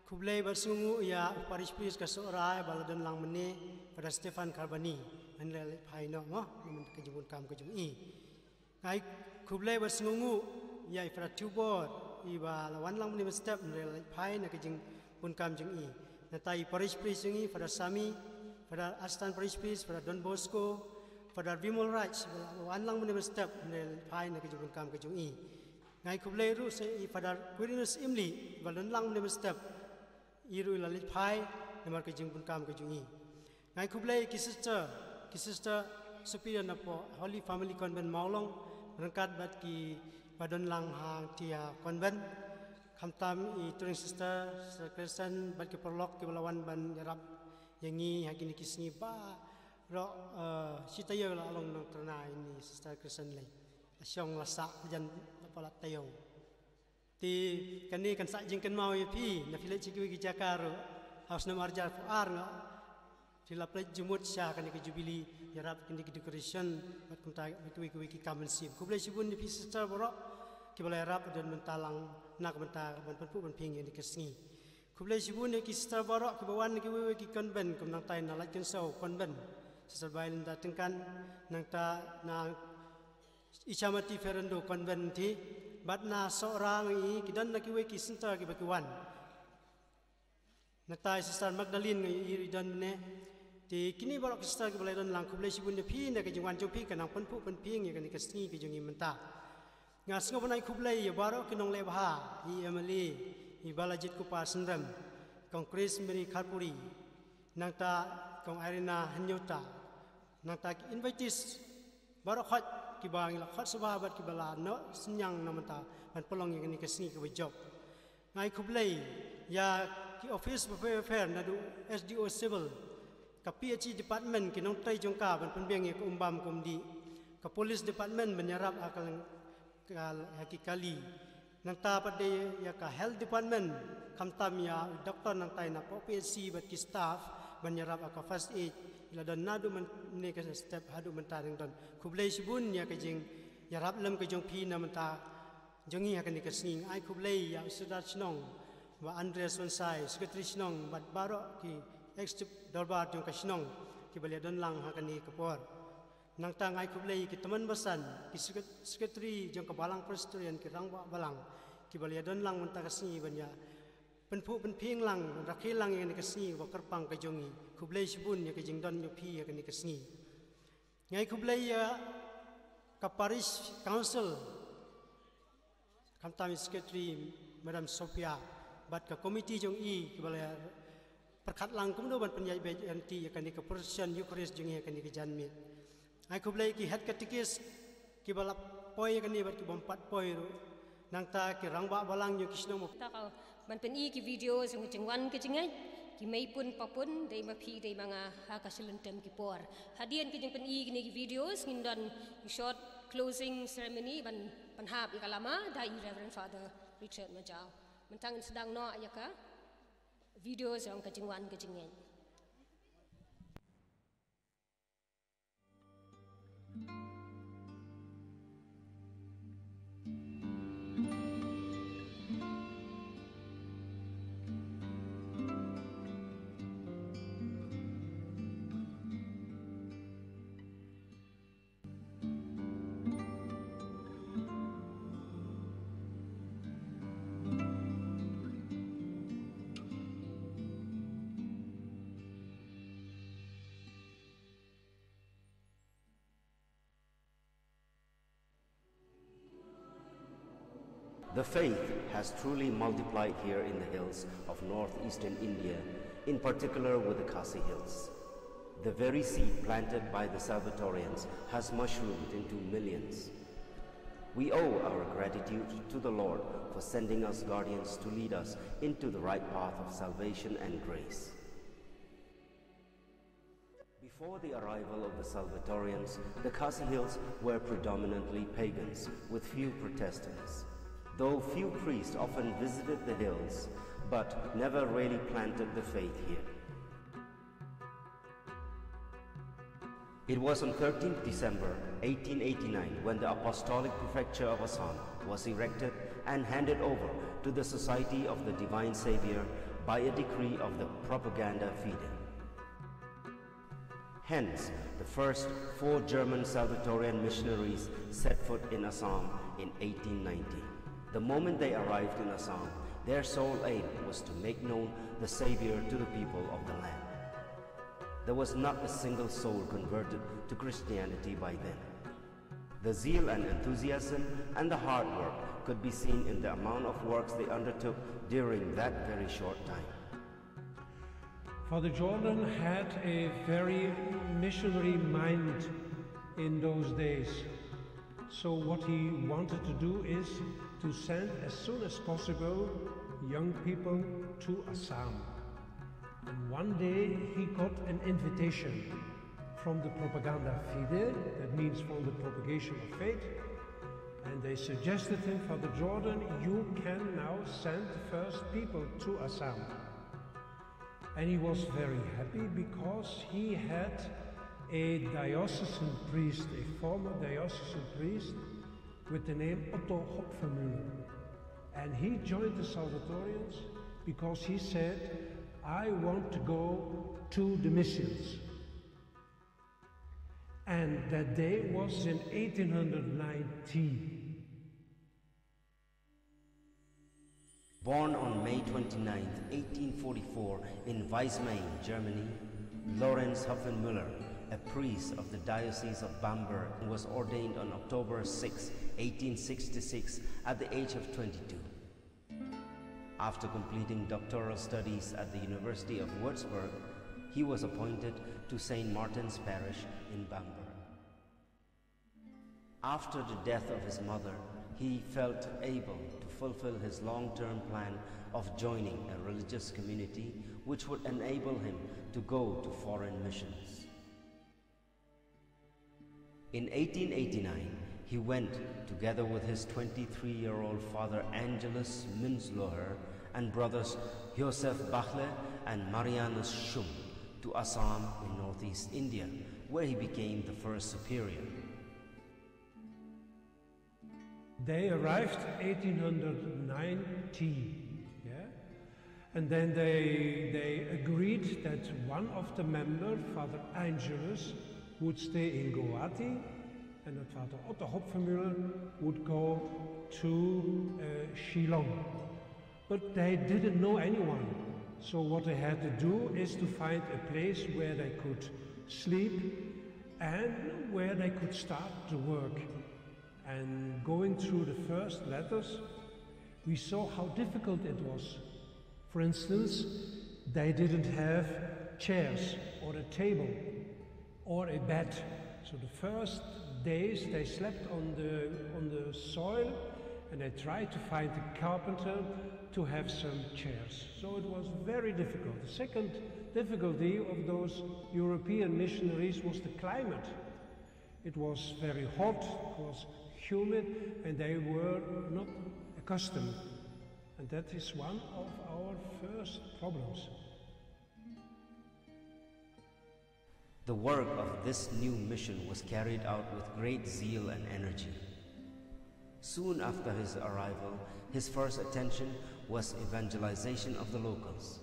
khublei bad sngewnguh ïa u parish priest ka Sohra ba la don lang mynne, Father Stephan Kharbani, hynrei la leit phai noh mo na ka jingbun kam ka jong i. Nga ai khublei bad sngewnguh ïa i Father Tubor, i ba la wan lang mynne mynstep, hynrei la leit phai na ka jingbun kam jong i. Nangta i parish priest jong i, Father Sami, Father Astan parish priest, Father Don Bosco, Father Vimal Raj, ba la wan lang mynne mynstep, hynrei la leit phai na ka jingbun kam ka jong i. Nga ai khublei ruh sa i Father Quirinus Imli, ba la don lang mynne mynstep, i ruh i la leit phai namar ka jingbun kam ka jong i. Nga ai khublei ki sister, ki sister superior na poh Holy Family Convent Mawlong, ryngkat bad kiba don lang hangtei ha convent, khamtam i Turing Sister, Sister Crescent bad ki paralok kiba la wan ban ïarap ïa ngi ha kine ki sngi baroh, eh, shi taïew la long nongtrei ïa ngi Sister Crescent lei. La shong la sah jan la palat taïew. Te kane kan sah jingkynmaw ïa phi, na phi leit sha kiwei ki jaka ruh, ha u snem arhajar arphew ar nga, phi la pynleit jingmut sha kane ka jubili, ïarap kine ki decoration bad kumta bad kiwei kiwei ki kam mynsiem. Khublei shibun ïa phi sister baroh kiba la ïarap don mynta lang na ka bynta ban pynphuh pynphieng ïa kane ka sngi. Khublei shibun ïa ki sister baroh kiba wan na kiwei kiwei ki convent, kum nangta na Laitkynshew convent, Sister Bailinda Tyngkan, nangta na Ichamati Ferendo convent te, bad na Sohra nga i ki don na kiwei ki center kiba ki wan. Nangta i Sister Magdalene nga i i don ne. Te kine baroh ki sister kiba la don lang, khublei shibun ïa phi na ka jingwan jong phi ka nang pynphuh pynphieng ïa kane ka sngi ka jong i mynta. Nga sngew ban ai khublei ïa baroh ki nongleh bha, i M L A, i Balajied Kupar Synrem, Kong Chris Mary Kharpuri, nangta Kong Irina Hynñiewta, nangta ki invitees baroh khoit kiba ngi la khot sngewbha bad kiba la noh synñiang na mynta ban pynlong ïa kane ka sngi kaba jop. Nga ai khublei ïa ki office bapher bapher, naduh S D O Civil, ka P H E department, ki nongtrei jong ka ban pynbiang ïa ka um bam ka um dih, ka police department ban ïarap ha ka leng ka, ha ki kali. Nangta pat de ïa ka health department, khamtam ïa u doctor nangta na poh P H C bad ki staff ban ïarap ha ka first aid, i la don naduh mynne ka step haduh mynta dang don. Khublei shibun ïa ka jingïarap lem ka jong phi na mynta jong ngi ha kane ka sngi. Nga ai khublei ïa u Sordar Shnong, Bah Andreas Wonsai, Secretary Shnong, bad baroh ki executive dorbar jong ka shnong kiba la don lang ha kane ka por. Nangta nga ai khublei ki tymmen basan, ki secret-, secretary jong ka Balang Presbyterian, ki rangbah balang, Kiba la ïadon lang mynta ka sngi ban ïa pynphuh pynphieng lang, ban rakhe lang ïa kane ka sngi kaba kyrpang ka jong ngi. Khublei shibun ïa ka jingdon jong phi ïa kane ka sngi. Nga ai khublei ïa ka Parish Council, khamtam ïa Secretary Madam Sophia, bad ka committee jong i kiba la pyrkhat lang kumno ban pynïaid beit ïa kane ka procession Eucharist jong i ha kane ka janmiet. Ai khublei ki head katekis kiba la poi ïa kane bad ki bym pat poi ruh. Nangta ki rangbah balang jong ki shnong. Ta ka ban pyni ki video jong ka jingwan ka jingngeit, ki meipun papun, dei ma phi dei ma nga ha ka shlem tem ki por. Hadien ka jingpyni kine ki videos ngin don short closing ceremony ban pynhap ïa ka lama da i Reverend Father Richard Majaw. Mynta ngin sdang noh ïa ka video jong ka jingwan ka jingngeit. The faith has truly multiplied here in the hills of northeastern India, in particular with the Khasi Hills. The very seed planted by the Salvatorians has mushroomed into millions. We owe our gratitude to the Lord for sending us guardians to lead us into the right path of salvation and grace. Before the arrival of the Salvatorians, the Khasi Hills were predominantly pagans, with few Protestants. Though few priests often visited the hills, but never really planted the faith here. It was on thirteenth December eighteen eighty-nine when the Apostolic Prefecture of Assam was erected and handed over to the Society of the Divine Savior by a decree of the Propaganda Fide. Hence, the first four German Salvatorian missionaries set foot in Assam in eighteen ninety. The moment they arrived in Assam, their sole aim was to make known the Savior to the people of the land. There was not a single soul converted to Christianity by then. The zeal and enthusiasm and the hard work could be seen in the amount of works they undertook during that very short time. Father Jordan had a very missionary mind in those days. So what he wanted to do is to send as soon as possible young people to Assam. And one day he got an invitation from the Propaganda Fide, that means from the propagation of faith, and they suggested him, Father Jordan, you can now send the first people to Assam. And he was very happy because he had a diocesan priest, a former diocesan priest, with the name Otto Hopfermüller. And he joined the Salvatorians because he said, I want to go to the missions. And that day was in eighteen hundred nineteen. Born on May twenty-ninth, eighteen forty-four, in Weismain, Germany, Lorenz Hopfenmüller, a priest of the Diocese of Bamberg, was ordained on October sixth, eighteen sixty-six, at the age of twenty-two. After completing doctoral studies at the University of Würzburg, he was appointed to Saint Martin's Parish in Bamberg. After the death of his mother, he felt able to fulfill his long-term plan of joining a religious community which would enable him to go to foreign missions. In eighteen eighty-nine, he went, together with his twenty-three-year-old father Angelus Münsloher and brothers Josef Bachle and Marianus Schum, to Assam in northeast India, where he became the first superior. They arrived eighteen hundred nineteen, yeah? And then they, they agreed that one of the members, Father Angelus, would stay in Guwahati, And that Father Otto Hopfenmüller would go to uh, Shillong. But they didn't know anyone. So what they had to do is to find a place where they could sleep and where they could start to work. And going through the first letters, we saw how difficult it was. For instance, they didn't have chairs or a table or a bed. So the first days they slept on the, on the soil, and they tried to find a carpenter to have some chairs. So it was very difficult. The second difficulty of those European missionaries was the climate. It was very hot, it was humid, and they were not accustomed. And that is one of our first problems. The work of this new mission was carried out with great zeal and energy. Soon after his arrival, his first attention was evangelization of the locals.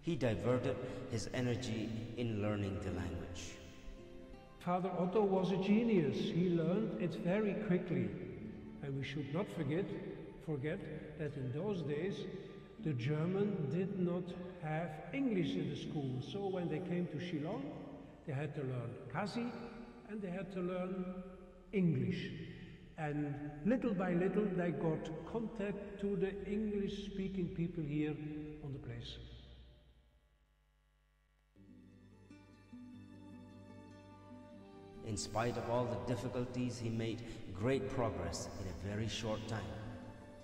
He diverted his energy in learning the language. Father Otto was a genius. He learned it very quickly. And we should not forget, forget that in those days the German did not have English in the school. So when they came to Shillong, they had to learn Khasi and they had to learn English. And little by little, they got contact to the English speaking people here on the place. In spite of all the difficulties, he made great progress in a very short time.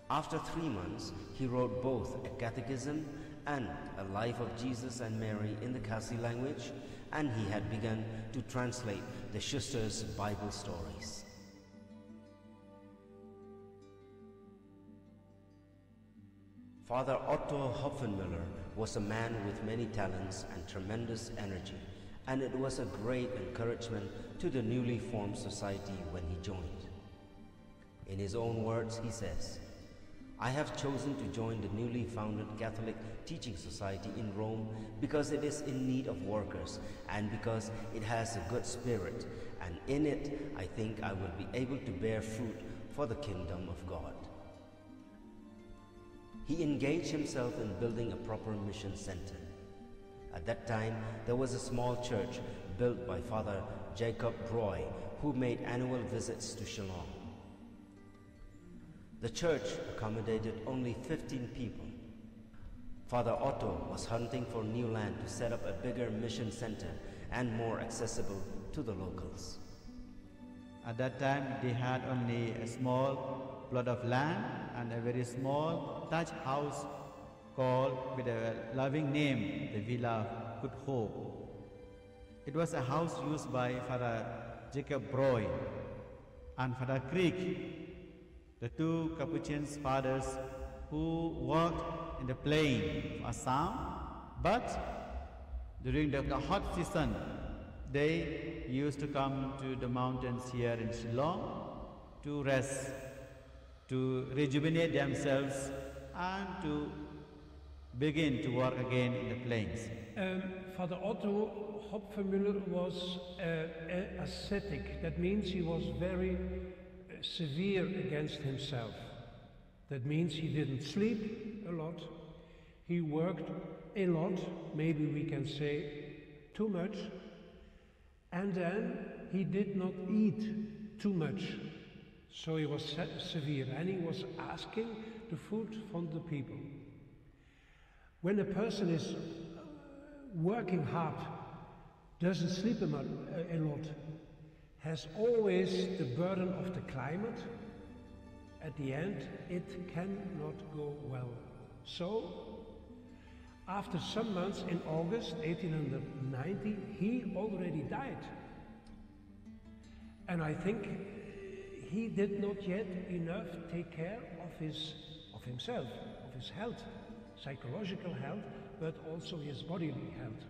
After three months, he wrote both a catechism and a life of Jesus and Mary in the Khasi language, and he had begun to translate the Schuster's Bible stories. Father Otto Hopfenmüller was a man with many talents and tremendous energy, and it was a great encouragement to the newly formed society when he joined. In his own words, he says, I have chosen to join the newly founded Catholic Teaching Society in Rome because it is in need of workers and because it has a good spirit, and in it I think I will be able to bear fruit for the kingdom of God. He engaged himself in building a proper mission center. At that time, there was a small church built by Father Jacob Broy, who made annual visits to Shillong. The church accommodated only fifteen people. Father Otto was hunting for new land to set up a bigger mission center and more accessible to the locals. At that time, they had only a small plot of land and a very small thatched house called with a loving name the Villa of Good Hope. It was a house used by Father Jacob Broy and Father Creek, the two Capuchin fathers who worked in the plain of Assam, but during the, the hot season, they used to come to the mountains here in Shillong to rest, to rejuvenate themselves, and to begin to work again in the plains. Um, Father Otto Hopfenmüller was uh, a- ascetic. That means he was very uh, severe against himself. That means he didn't sleep a lot. He worked a lot, maybe we can say too much. And then he did not eat too much. So he was se- severe and he was asking the food from the people. When a person is uh, working hard, doesn't sleep a, mo- a lot, has always the burden of the climate, at the end it cannot go well. So, after some months in August eighteen hundred ninety, he already died. And I think he did not yet enough take care of his of himself, of his health, psychological health, but also his bodily health.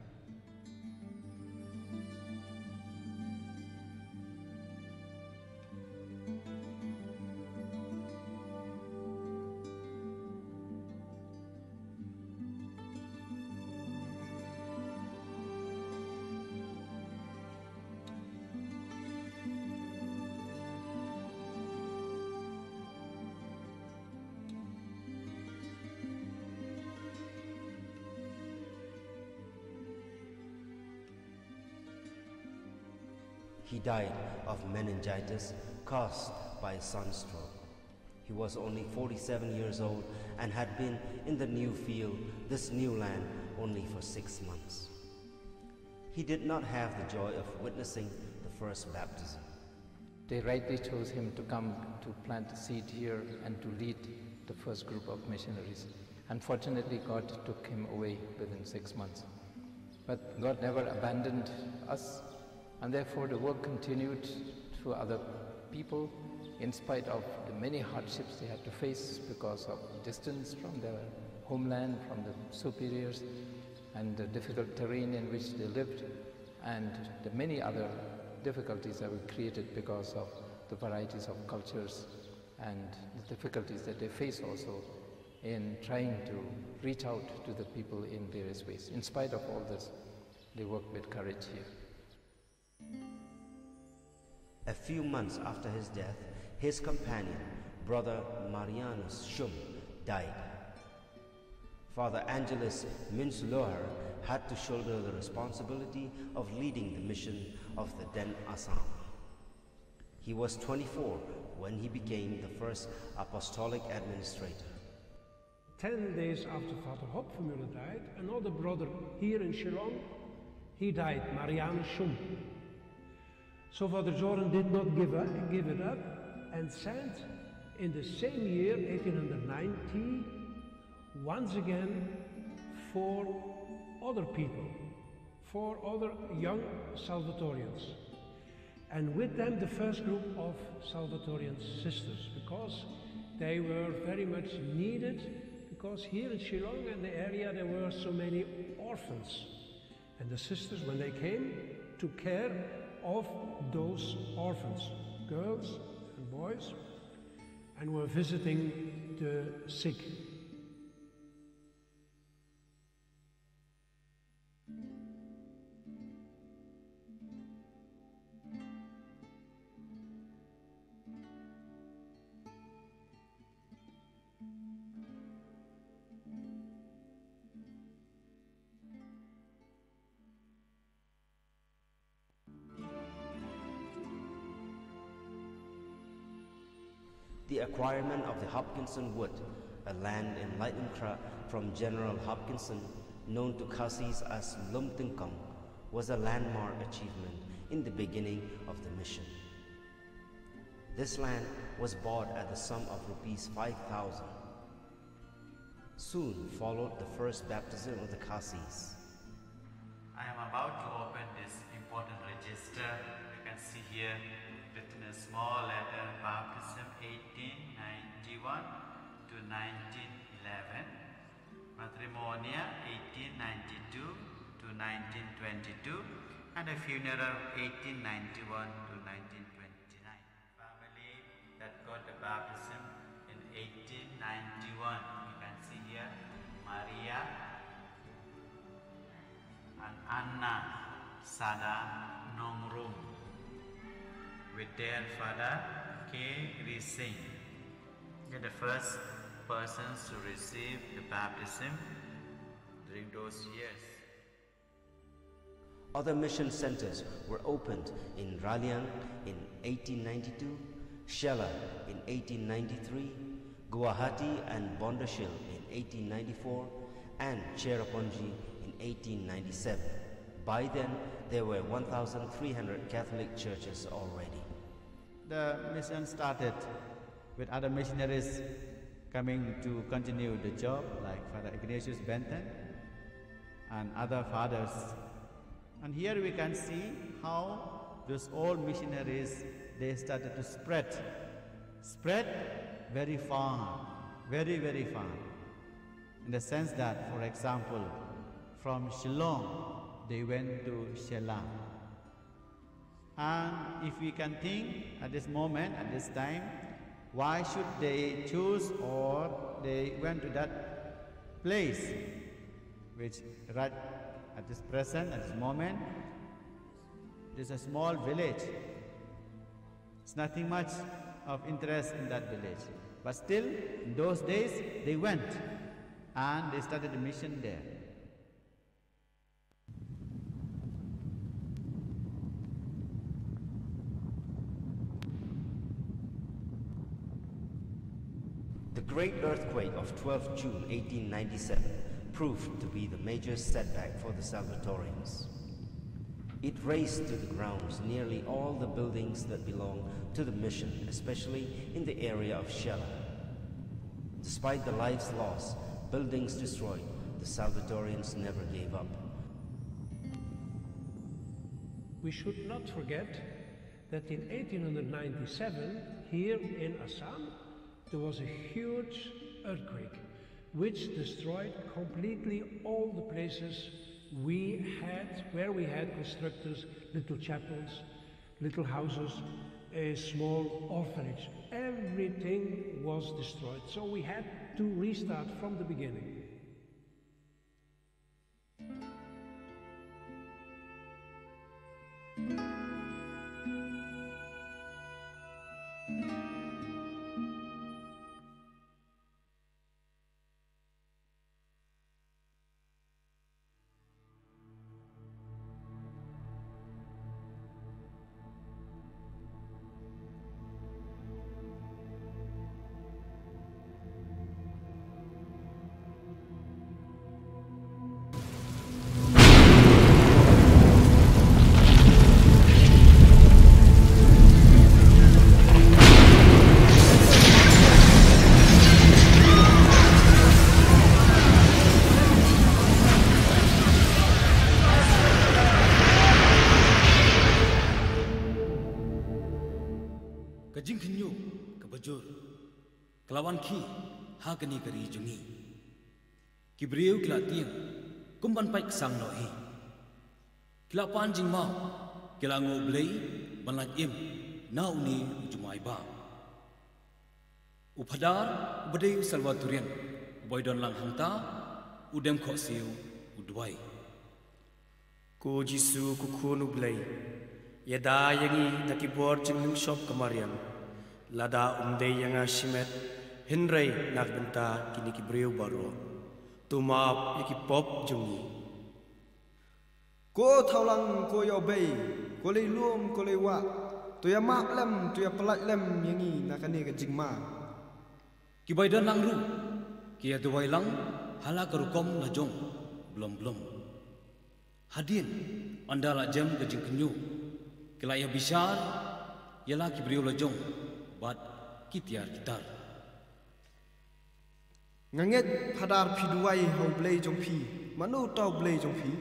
He died of meningitis caused by a sunstroke. He was only forty-seven years old and had been in the new field, this new land, only for six months. He did not have the joy of witnessing the first baptism. They rightly chose him to come to plant a seed here and to lead the first group of missionaries. Unfortunately, God took him away within six months. But God never abandoned us, and therefore the work continued through other people, in spite of the many hardships they had to face because of distance from their homeland, from the superiors, and the difficult terrain in which they lived, and the many other difficulties that were created because of the varieties of cultures and the difficulties that they face also in trying to reach out to the people in various ways. In spite of all this, they worked with courage here. A few months after his death, his companion, Brother Marianus Schum, died. Father Angelus Minsloher had to shoulder the responsibility of leading the mission of the then Assam. He was twenty-four when he became the first apostolic administrator. Ten days after Father Hopfmuller died, another brother here in Shillong, he died, Marianus Schum. So Father Jordan did not give, up, give it up and sent in the same year, eighteen hundred ninety, once again four other people, four other young Salvatorians, and with them the first group of Salvatorian sisters, because they were very much needed, because here in Shillong and the area there were so many orphans. And the sisters, when they came, took care of those orphans, girls and boys, and were visiting the sick. The acquirement of the Hopkinson Wood, a land in Lightning Kra from General Hopkinson, known to Khasis as Lumtingkong, was a landmark achievement in the beginning of the mission. This land was bought at the sum of rupees five thousand. Soon followed the first baptism of the Khasis. I am about to open this important register. You can see here written in small letter, baptism eighteen ninety-one to nineteen eleven, matrimonia eighteen ninety-two to nineteen twenty-two, and a funeral eighteen ninety-one to nineteen twenty-nine. Family that got the baptism in eighteen ninety-one. You can see here Maria and Anna Sada Nongrum with their father K. Rising. They're the first persons to receive the baptism during those years. Other mission centers were opened in Raliang in eighteen ninety-two, Shella in eighteen ninety-three, Guwahati and Bondashil in eighteen ninety-four, and Cherrapunji in eighteen ninety-seven. By then, there were one thousand three hundred Catholic churches already. The mission started with other missionaries coming to continue the job, like Father Ignatius Benton and other fathers. And here we can see how those old missionaries, they started to spread, spread very far, very, very far. In the sense that, for example, from Shillong, they went to Shella. And if we can think at this moment, at this time, why should they choose or they went to that place, which right at this present, at this moment, it is a small village. It's nothing much of interest in that village. But still, in those days, they went and they started a mission there. The great earthquake of twelfth June eighteen ninety-seven proved to be the major setback for the Salvatorians. It razed to the ground nearly all the buildings that belonged to the mission, especially in the area of Shella. Despite the lives lost, buildings destroyed, the Salvatorians never gave up. We should not forget that in eighteen ninety-seven, here in Assam, there was a huge earthquake which destroyed completely all the places we had, where we had constructed little chapels, little houses, a small orphanage. Everything was destroyed. So we had to restart from the beginning. Ka jingkhynñiuh kaba jur ka la wan khie ha kane ka ri jong ngi. Ki briew ki la tieng kum ban pait ksang noh hi. Ki la pan jingmaw, ki la nguh Blei ban lait im na une u jumai bah. U phadar uba dei u Salvatorian uba ïadon lang hangta u dem khohsiew u duwai. Ko Jisu, ko Khun u Blei, ïada ïa ngi da ki bor jinglungshop ka mariang. Lada ym dei ïa nga shimet, hynrei na ka bynta kine ki briew baroh, to map ïa ki pop jong ngi. Ko thaw lang, ko ïoh bei, ko lei lum, ko lei wah, to ïa map lem, to ïa pyllait lem ïa ngi na kane ka jingma. Ki bai don lang ruh ki ïa duwai lang ha la ka rukom la jong blom blom. Hadien ynda la jem ka jingkhynñiuh, ki la ïa bishar ïa la ki briew la jong bad ki tiar ki tar. Nga ngeit phadar phi duwai ha u Blei jong phi. Mano uta u Blei jong phi?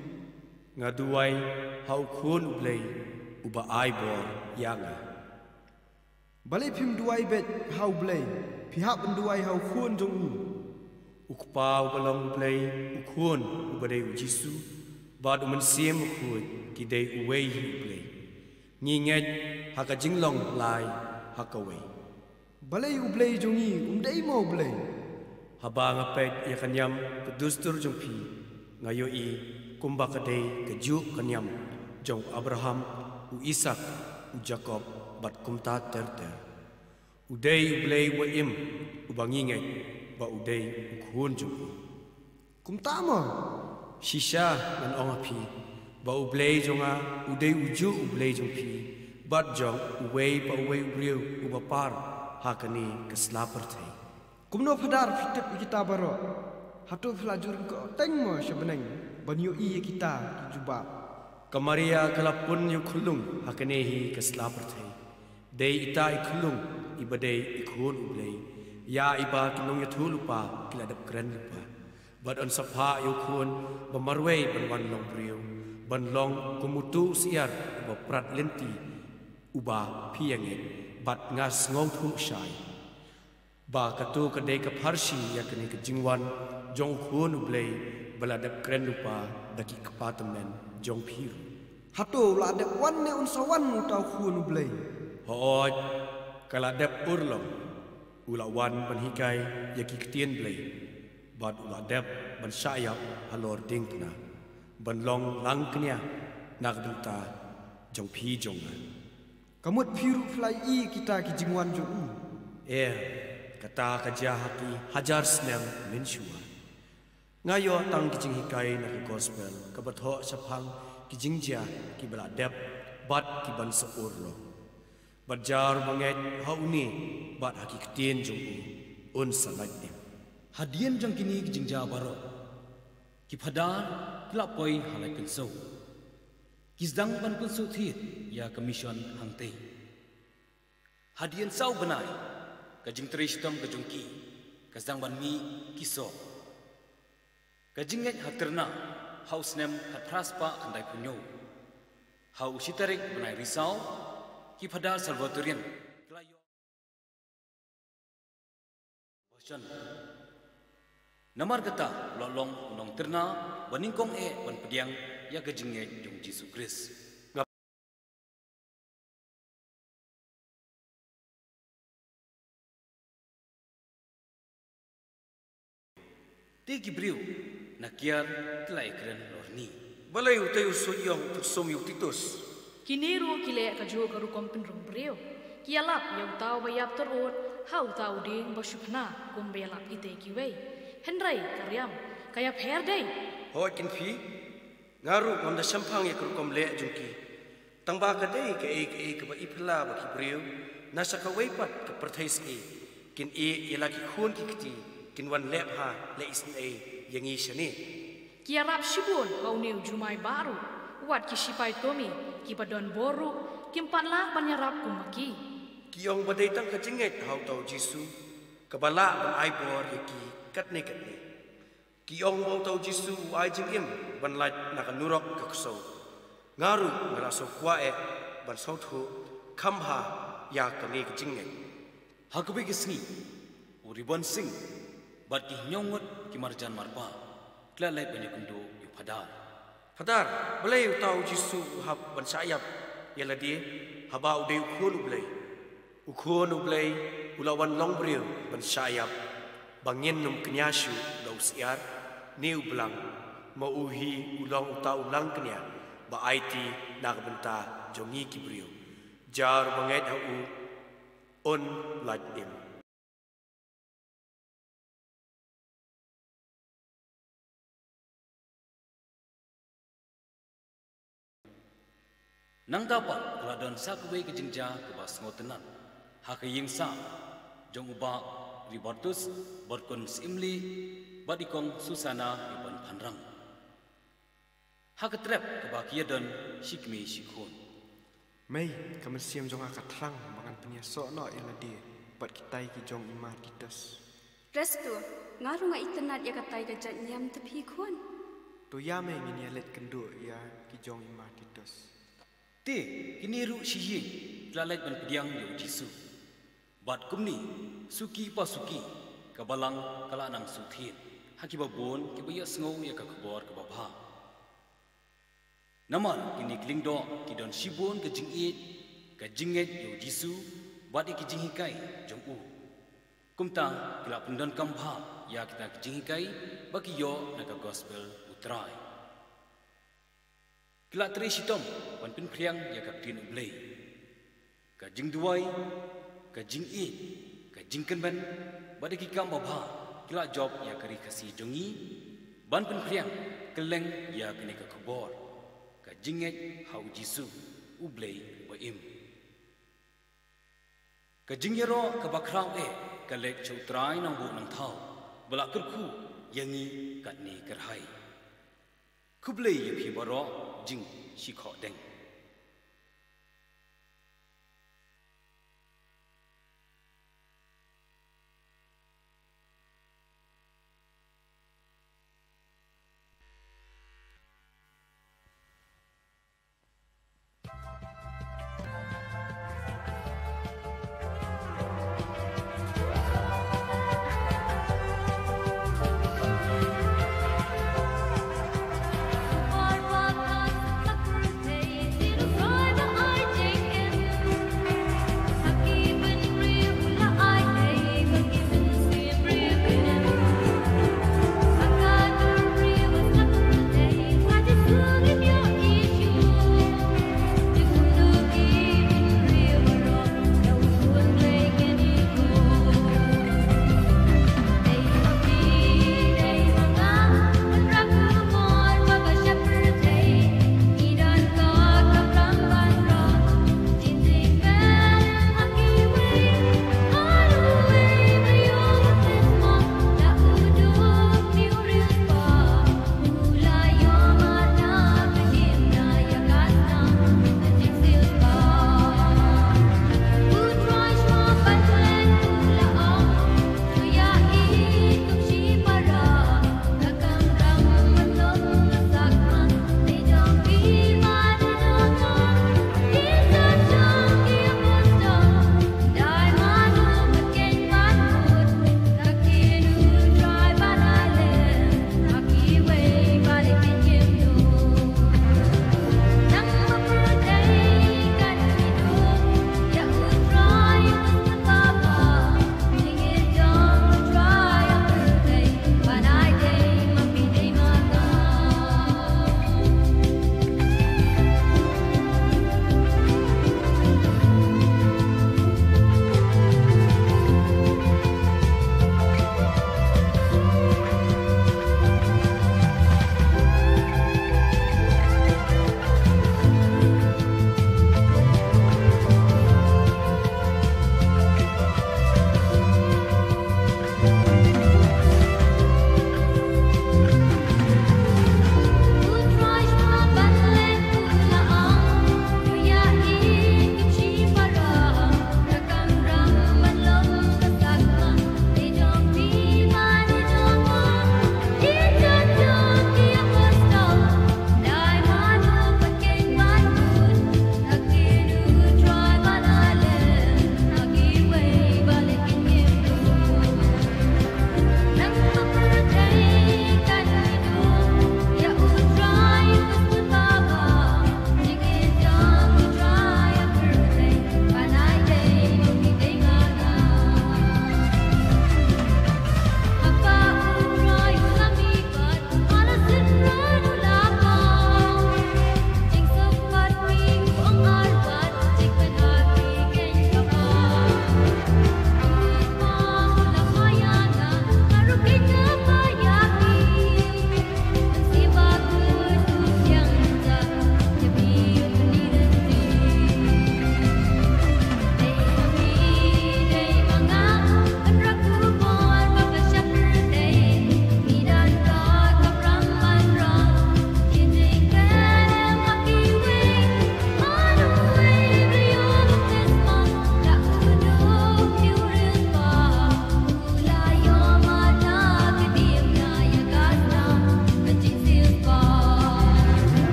Nga duwai ha u Khun u Blei uba ai bor ïa nga. Balei phim duwai beit ha u Blei, phi hap ban duwai ha u Khun jong u? U Kpa uba long u Blei, u Khun uba dei u Jisu, bad u Mynsiem Bakhuid ki dei uwei hi u Blei. Ngi ngeit ha ka jinglong lai ha kawei. Balei u Blei jong ngi um dei mo u Blei? Haba nga peit ïa ka niam ka dustur jong phi, nga ïohi kumba ka dei kajuh ka niam jong u Abraham, u Isaak, u Jakob bad kumta ter ter. U dei u Blei uba im, uba ngi ngeit ba u dei u Khun jong u. Kumta mo? Shisha ngan ong ha phi ba u Blei jong nga u dei ujuh u Blei jong phi bad jong uwei pa uwei u briew uba par ha kane ka sla pyrthei. Kumno phadar phi tip ïa kita baroh? Hato phi la ju ryngkoh teng mo sha bneng ban ïohi ïa kita ki jubab? Ka Maria ka la pun ïa u khyllung ha kane hi ka sla pyrthei. Dei ita i khyllung iba dei i Khun u Blei, ïa iba ki nongïathuhlypa ki la dep kren lypa. Bad yn sa phah ïa u Khun ba marwei ban wan long briew, ban long kum uto u syiar uba prat lynti, uba phi ïa ngeit bad nga sngewthuh shai ba kato ka dei ka pharshi ïa kane ka jingwan jong u Khun u Blei ba la dep kren lypa da ki kpa tymmen jong phi ruh. Hato u la dep wan ne un sa wan uta u Khun u Blei? Hooid, ka la dep urlong. U la wan ban hikai ïa ki ktien Blei bad u la dep ban shah ïap halor diengphna ban long langkñia na ka bynta jong phi jong nga. Ka mut phi ruh phi la ïohi kita ki jingwan jong u? Ïa, kata ka jia ha ki hajar snem mynshuwa. Nga ïoh tang ki jinghikai na ka gospel kaba thoh shaphang ki jingjia kiba la dep bad ki ban sa urlong. Bad jar ba ngeit ha une bad ha ki ktien jong u. Un sa lait im. Hadien jong kine ki jingjia baroh, ki phadar ki la poi ha lait kynshew. Ki sdang ban pynsngewthied ïa ka mission hangtei. Hadien saw bnai, ka jingtrei shitom ka jong ki ka sdang ban mih ki soh. Ka jingngeit ha Tyrna ha u snem khatphra spah khyndaiphew hynñiew. Ha u shi tarik bnai Risaw, ki phadar Salvatorian ki la ïoh Version. Namar kata, u la long u nongtyrna ba nyngkong eh ban pdiang ïa ka jingngeit jong u Jisu Khrist. Te ki briew na kiar ki la ïakren lorni. Balei utei u suidñiong u pynsum ïa u Titus? Kine ruh ki leh kajuh ka rukom pynrung briew. Ki ïalap ïa uta uba ïap tarud ha uta u dieng ba shu phna kumba ïalap kitei kiwei. Hynrei ka riam ka ïapher dei. Hooid kin phi, nga ruh ngam da shemphang ïa ka rukom leh jong ki. Tangba ka dei kaei kaei kaba i phylla ba ki briew na sa kawei pat ka pyrthei sngi kin ïeh ïa la ki khun ki kti kin wan leh bha leh isynei ïa ngi shane. Ki ïarap shibun ha une u jumai bah ruh, wat ki shipai Tomi kiba don bor ruh kim pat lah ban ïarap kum ma ki. Ki ong ba dei tang ka jingngeit ha uta u Jisu kaba lah ban ai bor ïa ki katne katne. Ki ong ba uta u Jisu u ai jingim ban lait na ka nurok ka ksew. Nga ruh nga la sngewkwah eh ban sngewthuh kham bha ïa kane ka jingngeit. Ha kawei ka sngi, u Ribon Singh bad ki hynñiew ngut ki marjan marpa ki la leit ban ïakynduh ïa u Phadar. Phadar, balei uta u Jisu u hap ban shah ïap ïa lade haba u dei u Khun u Blei? U Khun u Blei u la wan long briew ban shah ïap, ba ngin ym kñia shuh da u syiar ne u blang, ma u hi u long uta u langkñia ba aiti na ka bynta jong ngi ki briew. Jar ba ngeit ha u un lait im. Nangta pat ka la don sa kawei ka jingjia kaba sngewtynnat ha ka ïing sah jong u Bah Ribartus, Barkun Syiemlieh bad i Kong Susana Ribbon Phanrang. Ha ka trep kaba ki ïadon shi kmie shi khun. Mei, ka mynsiem jong nga ka thrang ba ngan pynïasoh noh ïa lade bad kitai ki jong i Ma Titus. Presto, nga ruh nga itynnad ïa katai ka jait niam, te phi khun? To ïa mei ngin ïa leit kynduh ïa ki jong i Ma Titus. Te kine ruh shi ïing ki la leit ban pdiang ïa u Jisu. Bad kumne, suki pa suki, ka balang ka la nang sngewthied ha kiba bun kiba ïohsngew ïa ka khubor kaba bha. Namar kine ki lyngdoh ki don shibun ka jingïeit, ka jingngeit ïa u Jisu bad ïa ki jinghikai jong u. Kumta ki la pyndonkam bha ïa kita ki jinghikai ba ki ïoh na ka gospel u Trai. Ki la trei shitom ban pynphriang ïa ka ktien u Blei. Ka jingduwai, ka jingïeit, ka jingkyrmen bad ïa ki kam babha ki la jop ïa ka ri Khasi jong ngi ban pynphriang kylleng ïa kane ka khubor ka jingngeit ha u Jisu, u Blei uba im. Ka jingïaroh kaba khraw eh ka leit sha u Trai Nongbuh Nongthaw ba la kyrkhu ïa ngi katne kyrhai. Khublei ïa phi baroh, jingshikhoh deng.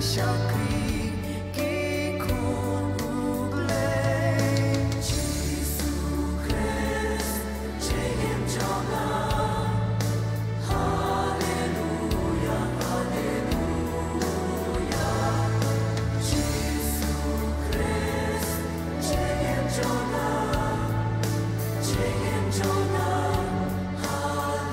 Shakri ki khun U Blei Jisu Khrist, jingim jong nga. Haleluya, haleluya. Jisu Khrist, jingim jong nga, jingim jong nga. Haleluya.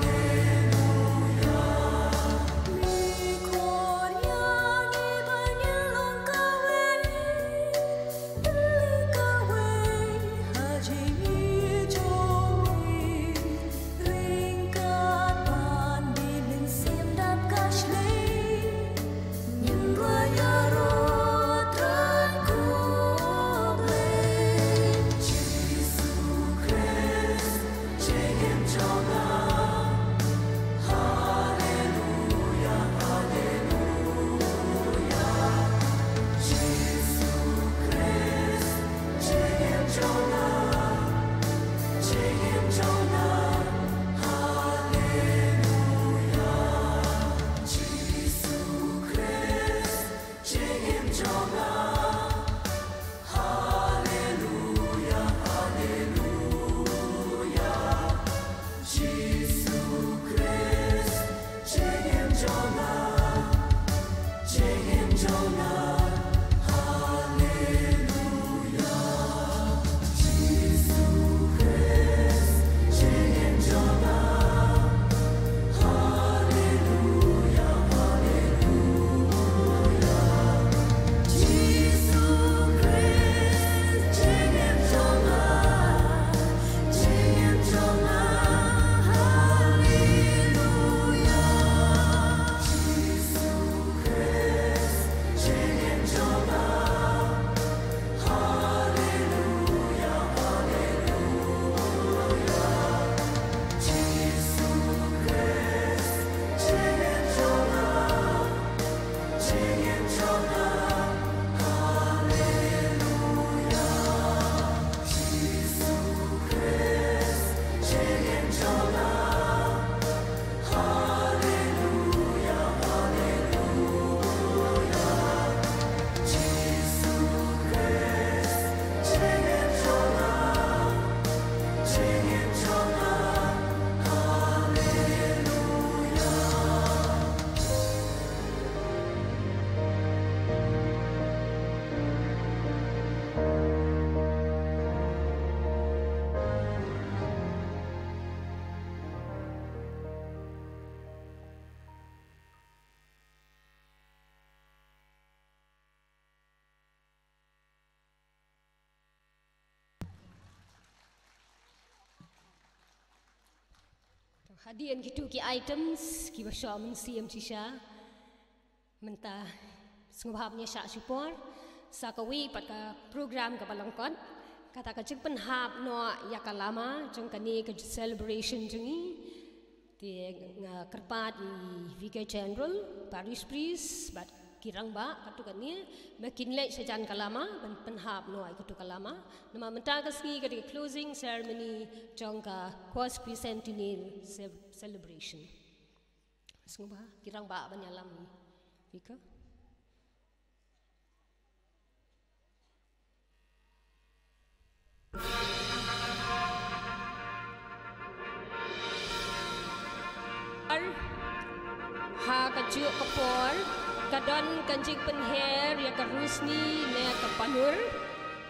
Hadien kitu ki items kiba shong mynsiem shisha. Mynta sngewbha ban ïa shah shipor sa kawei pat ka program kaba lyngkot, kata ka jingpynhap noh ïa ka lama jong kane ka celebration jong ngi. Te nga kyrpad ïa i Vicar General, Parish Priest bad ki rangbah katto katne ba kin leit shajan ka lama ban pynhap noh ïa katto ka lama. Namar mynta ka sngi ka dei ka closing ceremony jong ka Quasquicentennial ce-, celebration. Sngewbha ki rangbah ban ïalam ïa i Vicar. Ha kajuh ka por ka don ka jingpynher ïa ka rusni ne ka panur.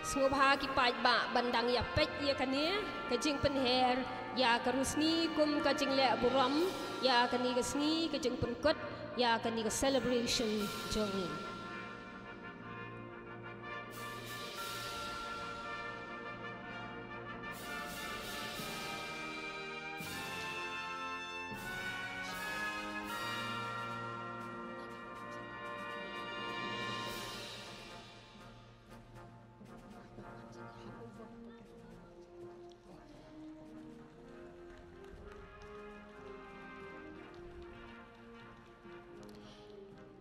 Sngewbha ki paidbah ban dang ïa peit ïa kane ka jingpynher ïa ka rusni kum ka jingleh burom ïa kane ka sngi, ka jingpynkut ïa kane ka celebration jong ngi.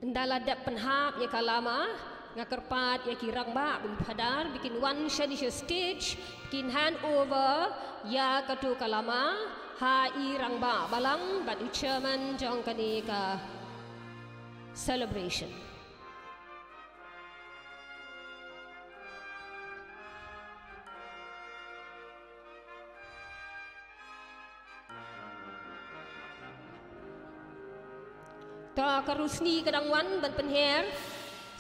Ynda la dep pynhap ïa ka lama, nga kyrpad ïa ki rangbah bad ki phadar ba kin wan shane sha stage, kin hand over ïa kato ka lama ha i rangbah balang bad i chairman jong kane ka celebration. To ka Rusni ka dang wan ban pynher.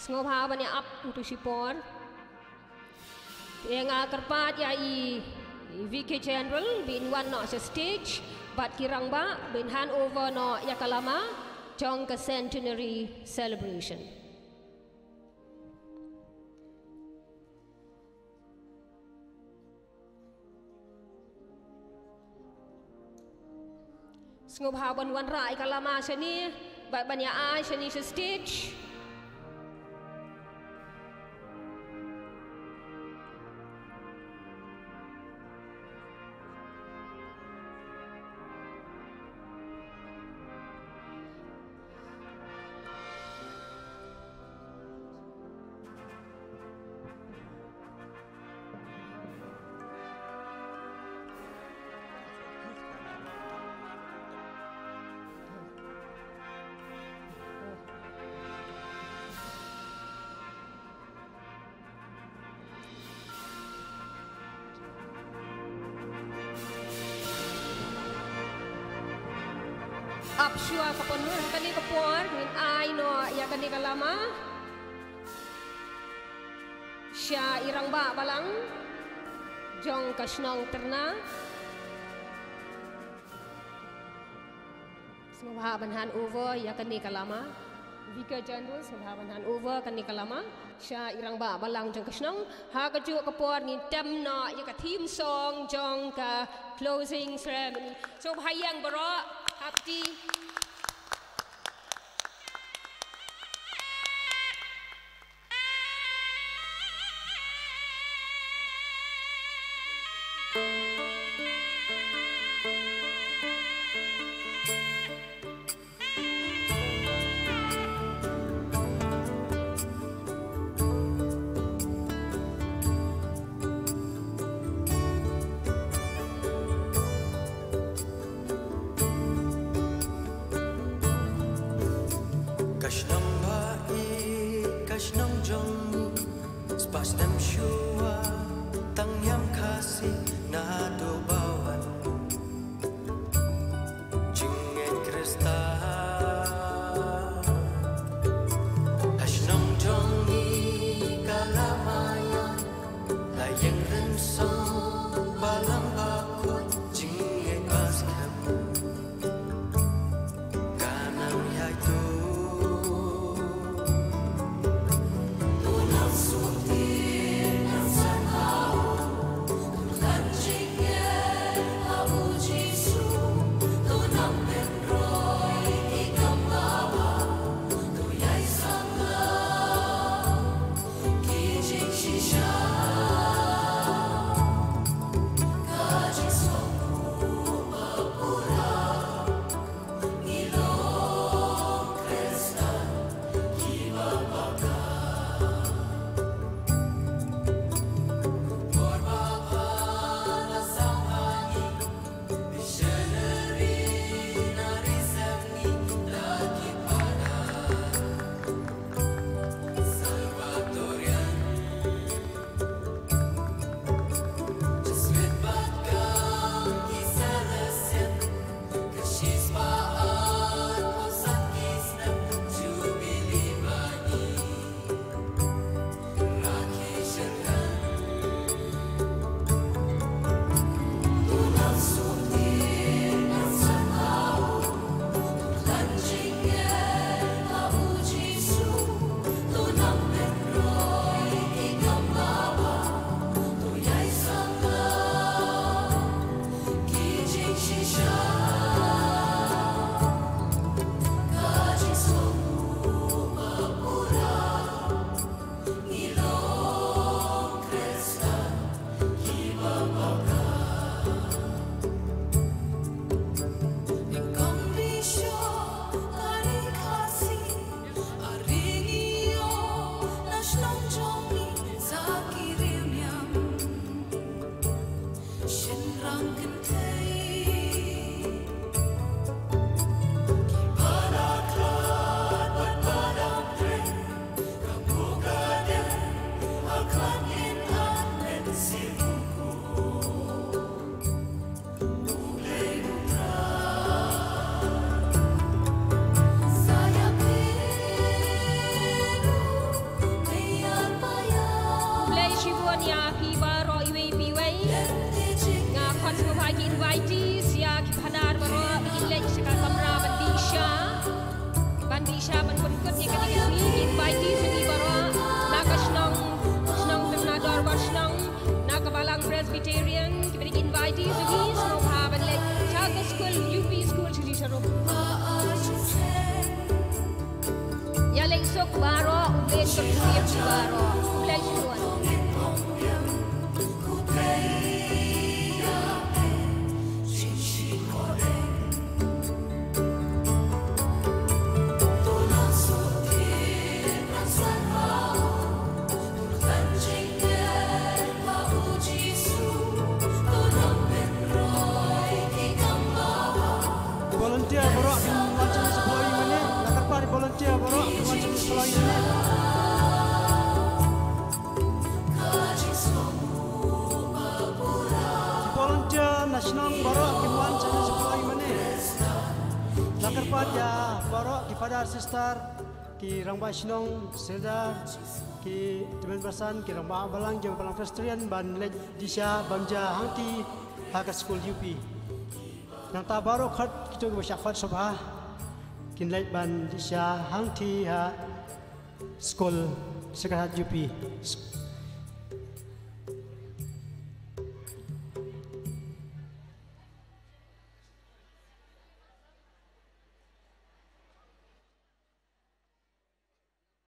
Sngewbha ban ïa ap ïa uto shipor. Te nga kyrpad ïa i Vicar General ban wan noh sha stage bad ki rangbah ban hand over noh ïa ka lama jong ka centenary celebration. Sngewbha ban wanrah ïa ka lama shane bad ban ïa ai shane sha stage. Ap shuwa ka pynrung kane ka por ngin ai noh ïa kane ka lama sha i rangbah balang jong ka shnong Tyrna. Sngewbha ban hand over ïa kane ka lama. Vicar General, sngewbha ban hand over kane ka lama sha i rangbah balang jong ka shnong. Ha kajuh ka por ngin tem noh ïa ka theme song jong ka closing ceremony. Sngewbha ïeng baroh, hapti. Ka shnong ba ïeit, ka shnong jong ngi, spah snem shuwa, tang ïam Khasi naduh ba wan jingngeit Khristan. Ha shnong jong ngi ka la maïa, la ïeng rynsan, balang bakhuid, jingngeit ba skhem ka nang ïaid to. Baroh, U Blei un kyrkhu ïa phi baroh. U Blei un kyrkhu. Volunteer baroh kin wan sha phloi mane, la kyrpad volunteer baroh kin wan sha phloi mane. Volunteer na shnong baroh kin wan sha phloi mane. La kyrpad ïa baroh ki father sister, ki rangbah shnong, serdar, ki tymmen basan, ki rangbah balang jong balang Presbyterian ban leit dih sha bam ja hangti ha ka skul U P. Nangta baroh khot kito kiba shah khot sngewbha kin leit ban dih sha hangti ha skul Sacred Heart U P.